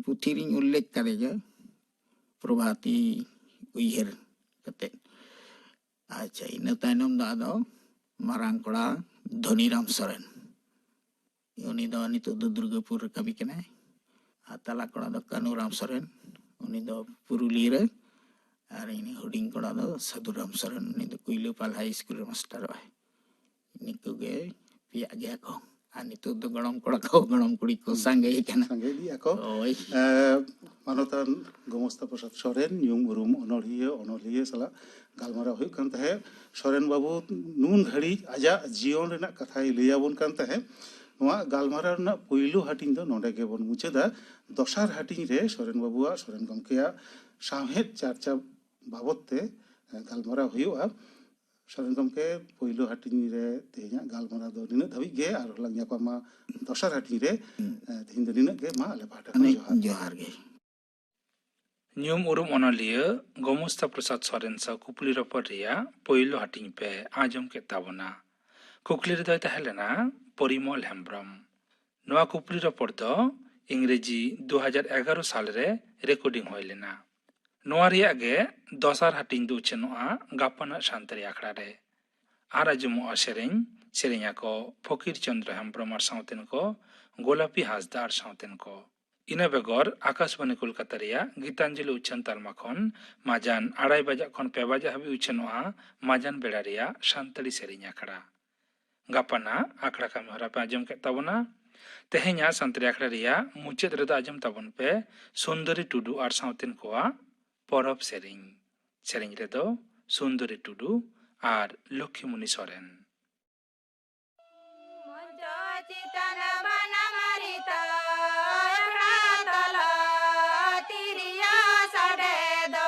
ᱯᱩᱛᱷᱤ ᱨᱤᱧ ᱩᱞᱞᱮᱠᱷ ᱠᱟᱫᱮ ᱜᱮ, ᱯᱨᱚᱵᱷᱟᱛᱤ ᱩᱭᱦᱟᱹᱨ ᱠᱟᱛᱮᱫ᱾ ᱟᱪᱪᱷᱟ, ᱤᱱᱟᱹ ᱛᱟᱭᱱᱚᱢ ᱫᱚ ᱟᱫᱚ ᱢᱟᱨᱟᱝ ᱠᱚᱲᱟ ᱫᱷᱚᱱᱤᱨᱟᱢ ᱥᱚᱨᱮᱱ᱾ ᱩᱱᱤ ᱫᱚ ᱱᱤᱛᱚᱜ ᱫᱚ ᱫᱩᱨᱜᱟᱹᱯᱩᱨ ᱨᱮ ᱠᱟᱹᱢᱤ ᱠᱟᱱᱟᱭ᱾ ᱟᱨ ᱛᱟᱞᱟ ᱠᱚᱲᱟ ᱫᱚ ᱠᱟᱹᱱᱩᱨᱟᱢ ᱥᱚᱨᱮᱱ, ᱩᱱᱤ ᱫᱚ ᱯᱩᱨᱩᱞᱤᱭᱟᱹ ᱨᱮ᱾ ᱟᱨ ᱤᱱᱟᱹ ᱦᱩᱰᱤᱧ ᱠᱚᱲᱟ ᱫᱚ ᱥᱟᱹᱫᱷᱩᱨᱟᱢ ᱥᱚᱨᱮᱱ, ᱩᱱᱤ ᱫᱚ ᱠᱩᱭᱞᱟᱹᱯᱟᱞ ᱦᱟᱭ ᱥᱠᱩᱞ ᱨᱮ ᱢᱟᱥᱴᱟᱨᱚᱜᱼᱟᱭ᱾ ᱱᱤᱠᱩ ᱜᱮ ᱯᱮᱭᱟᱜ ᱜᱮᱭᱟ ᱠᱚ᱾ ᱟᱨ ᱱᱤᱛᱚᱜ ᱫᱚ ᱜᱚᱲᱚᱢ ᱠᱚᱲᱟ ᱠᱚ, ᱜᱚᱲᱚᱢ ᱠᱩᱲᱤ ᱠᱚ ᱥᱟᱸᱜᱮ ᱠᱟᱱᱟ᱾ ᱥᱟᱸᱜᱮ ᱤᱫᱤᱜ ᱟᱠᱚ᱾ ᱦᱳᱭ᱾ ᱮ, ᱢᱟᱱᱚᱛᱟᱱ ᱜᱳᱢᱚᱥᱛᱟ ᱯᱨᱚᱥᱟᱫᱽ ᱥᱚᱨᱮᱱ ᱧᱩᱢ ᱩᱨᱩᱢ ᱚᱱᱚᱲᱦᱤᱭᱟᱹ, ᱚᱱᱚᱞᱤᱭᱟᱹ ᱥᱟᱞᱟᱜ ᱜᱟᱞᱢᱟᱨᱟᱣ ᱦᱩᱭᱩᱜ ᱠᱟᱱ ᱛᱟᱦᱮᱸᱫ᱾ ᱥᱚᱨᱮᱱ ᱵᱟᱹᱵᱩ ᱱᱩᱱ ᱜᱷᱟᱹᱲᱤᱡ ᱟᱡᱟᱜ ᱡᱤᱭᱚᱱ ᱨᱮᱱᱟᱜ ᱠᱟᱛᱷᱟᱭ ᱞᱟᱹᱭ ᱟᱵᱚᱱ ᱠᱟᱱ ᱛᱟᱦᱮᱸᱫ᱾ ᱱᱚᱣᱟ ᱜᱟᱞᱢᱟᱨᱟᱣ ᱨᱮᱱᱟᱜ ᱯᱩᱭᱞᱩ ᱦᱟᱹᱴᱤᱧ ᱫᱚ ᱱᱚᱰᱮ ᱜᱮᱵᱚᱱ ᱢᱩᱪᱟᱹᱫᱟ᱾ ᱫᱚᱥᱟᱨ ᱦᱟᱹᱴᱤᱧ ᱨᱮ ᱥᱚᱨᱮᱱ ᱵᱟᱹᱵᱩᱣᱟᱜ, ᱥᱚᱨᱮᱱ ᱜᱚᱢᱠᱮᱭᱟᱜ ᱥᱟᱶᱦᱮᱫ ᱪᱟᱨᱪᱟ ᱵᱟᱵᱚᱛ ᱛᱮ, ᱮ, ᱜᱟᱞᱢᱟᱨᱟᱣ ᱦᱩᱭᱩᱜᱼᱟ᱾ ᱥᱚᱨᱮᱱ ᱜᱚᱢᱠᱮ, ᱯᱳᱭᱞᱳ ᱦᱟᱹᱴᱤᱧ ᱨᱮ ᱛᱮᱦᱮᱧᱟᱜ ᱜᱟᱞᱢᱟᱨᱟᱣ ᱫᱚ ᱱᱤᱱᱟᱹᱜ ᱫᱷᱟᱹᱵᱤᱡ ᱜᱮ, ᱟᱨᱦᱚᱸ ᱞᱟᱝ ᱧᱟᱯᱟᱢᱟ ᱫᱚᱥᱟᱨ ᱦᱟᱹᱴᱤᱧ ᱨᱮ᱾ ᱮ, ᱛᱮᱦᱮᱧ ᱫᱚ ᱱᱤᱱᱟᱹᱜ ᱜᱮ, ᱢᱟ ᱟᱞᱮ ᱯᱟᱦᱴᱟ ᱠᱷᱚᱱ ᱢᱟᱱᱮ, ᱡᱚᱦᱟᱨ᱾ ᱡᱚᱦᱟᱨ ᱜᱮ᱾ ᱧᱩᱢ ᱩᱨᱩᱢ ᱚᱱᱚᱞᱤᱭᱟᱹ ᱜᱳᱢᱚᱥᱛᱟ ᱯᱨᱚᱥᱟᱫᱽ ᱥᱚᱨᱮᱱ ᱥᱟᱶ ᱠᱩᱠᱞᱤ ᱨᱚᱯᱚᱲ ᱨᱮᱭᱟᱜ ᱯᱳᱭᱞᱳ ᱦᱟᱹᱴᱤᱧ ᱯᱮ ᱟᱸᱡᱚᱢ ᱠᱮᱫ ᱛᱟᱵᱚᱱᱟ᱾ ᱠᱩᱠᱞᱤ ᱨᱮᱫᱚᱭ ᱛᱟᱦᱮᱸ ᱞᱮᱱᱟ ᱯᱚᱨᱤᱢᱚᱞ ᱦᱮᱢᱵᱽᱨᱚᱢ᱾ ᱱᱚᱣᱟ ᱠᱩᱠᱞᱤ ᱨᱚᱯᱚᱲ ᱫᱚ ᱤᱝᱨᱮᱡᱤ ᱫᱩ ᱦᱟᱡᱟᱨ ᱮᱜᱟᱨᱚ ᱥᱟᱞ ᱨᱮ ᱨᱮᱠᱚᱨᱰᱤᱝ ᱦᱩᱭ ᱞᱮᱱᱟ᱾ ᱱᱚᱣᱟ ᱨᱮᱭᱟᱜ ᱜᱮ ᱫᱚᱥᱟᱨ ᱦᱟᱹᱴᱤᱧ ᱫᱚ ᱩᱪᱷᱟᱹᱱᱚᱜᱼᱟ ᱜᱟᱯᱟᱱᱟᱜ ᱥᱟᱱᱛᱟᱲᱤ ᱟᱠᱷᱲᱟ ᱨᱮ᱾ ᱟᱨ ᱟᱸᱡᱚᱢᱚᱜᱼᱟ ᱥᱮᱨᱮᱧ, ᱥᱮᱨᱮᱧ ᱟᱠᱚ ᱯᱷᱚᱠᱤᱨ ᱪᱚᱸᱫᱽᱨᱚ ᱦᱮᱢᱵᱽᱨᱚᱢ ᱟᱨ ᱥᱟᱶᱛᱮᱱ ᱠᱚ, ᱜᱳᱞᱟᱯᱤ ᱦᱟᱸᱥᱫᱟ ᱟᱨ ᱥᱟᱶᱛᱮᱱ ᱠᱚ᱾ ᱤᱱᱟᱹ ᱵᱮᱜᱚᱨ ᱟᱠᱟᱥᱵᱟণᱤ ᱠᱳᱞᱠᱟᱛᱟ ᱨᱮᱭᱟᱜ ᱜᱤᱛᱟᱧᱡᱚᱞᱤ ᱩᱪᱷᱟᱹᱱ ᱛᱟᱞᱢᱟ ᱠᱷᱚᱱ ᱢᱟᱡᱟᱱ ᱟᱲᱟᱭ ᱵᱟᱡᱟᱜ ᱠᱷᱚᱱ ᱯᱮ ᱵᱟᱡᱟᱜ ᱦᱟᱹᱵᱤᱡ ᱩᱪᱷᱟᱹᱱᱚᱜᱼᱟ ᱢᱟᱡᱟᱱ ᱵᱮᱲᱟ ᱨᱮᱭᱟᱜ ᱥᱟᱱᱛᱟᱲᱤ ᱥᱮᱨᱮᱧ ᱟᱠᱷᱲᱟ᱾ ᱜᱟᱯᱟᱱᱟᱜ ᱟᱠᱷᱲᱟ ᱠᱟᱹᱢᱤ ᱦᱚᱨᱟ ᱯᱮ ᱟᱸᱡᱚᱢ ᱠᱮᱫ ᱛᱟᱵᱚᱱᱟ᱾ ᱛᱮᱦᱮᱧᱟᱜ ᱥᱟᱱᱛᱟᱲᱤ ᱟᱠᱷᱲᱟ ᱨᱮᱭᱟᱜ ᱢᱩᱪᱟᱹᱫ ᱨᱮᱫᱚ ᱟᱸᱡᱚᱢ ᱛᱟᱵᱚᱱ ᱯᱮ ᱥᱩᱱᱫᱚᱨᱤ ᱴᱩᱰᱩ ᱟᱨ ᱥᱟᱶᱛᱮᱱ ᱠᱚᱣᱟᱜ ᱯᱚᱨᱚᱵᱽ ᱥᱮᱨᱮᱧ᱾ ᱥᱮᱨᱮᱧ ᱨᱮᱫᱚ ᱥᱩᱱᱫᱚᱨᱤ ᱴᱩᱰᱩ ᱟᱨ ᱞᱚᱠᱷᱤᱢᱩᱱᱤ ᱥᱚᱨᱮᱱ᱾ ᱢᱚᱧᱪᱚ ᱪᱮᱛᱟᱱ ᱵᱟᱱᱟᱢ ᱨᱤᱛᱟ, ᱟᱠᱷᱲᱟ ᱛᱟᱞᱟ ᱛᱤᱨᱭᱳ ᱥᱟᱰᱮ ᱫᱚ᱾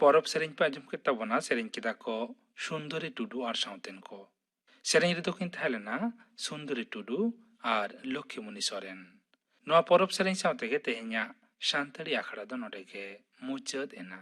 ᱯᱚᱨᱚᱵᱽ ᱥᱮᱨᱮᱧ ᱯᱮ ᱟᱸᱡᱚᱢ ᱠᱮᱫ ᱛᱟᱵᱚᱱᱟ, ᱥᱮᱨᱮᱧ ᱠᱮᱫᱟ ᱠᱚ ᱥᱩᱱᱫᱚᱨᱤ ᱴᱩᱰᱩ ᱟᱨ ᱥᱟᱶᱛᱮᱱ ᱠᱚ᱾ ᱥᱮᱨᱮᱧ ᱨᱮᱫᱚ ᱠᱤᱱ ᱛᱟᱦᱮᱸ ᱞᱮᱱᱟ ᱥᱩᱱᱫᱚᱨᱤ ᱴᱩᱰᱩ ᱟᱨ ᱞᱚᱠᱠᱷᱤᱢᱩᱱᱤ ᱥᱚᱨᱮᱱ᱾ ᱱᱚᱣᱟ ᱯᱚᱨᱚᱵᱽ ᱥᱮᱨᱮᱧ ᱥᱟᱶ ᱛᱮᱜᱮ ᱛᱮᱦᱮᱧᱟᱜ ᱥᱟᱱᱛᱟᱲᱤ ᱟᱠᱷᱲᱟ ᱫᱚ ᱱᱚᱰᱮ ᱜᱮ ᱢᱩᱪᱟᱹᱫ ᱮᱱᱟ᱾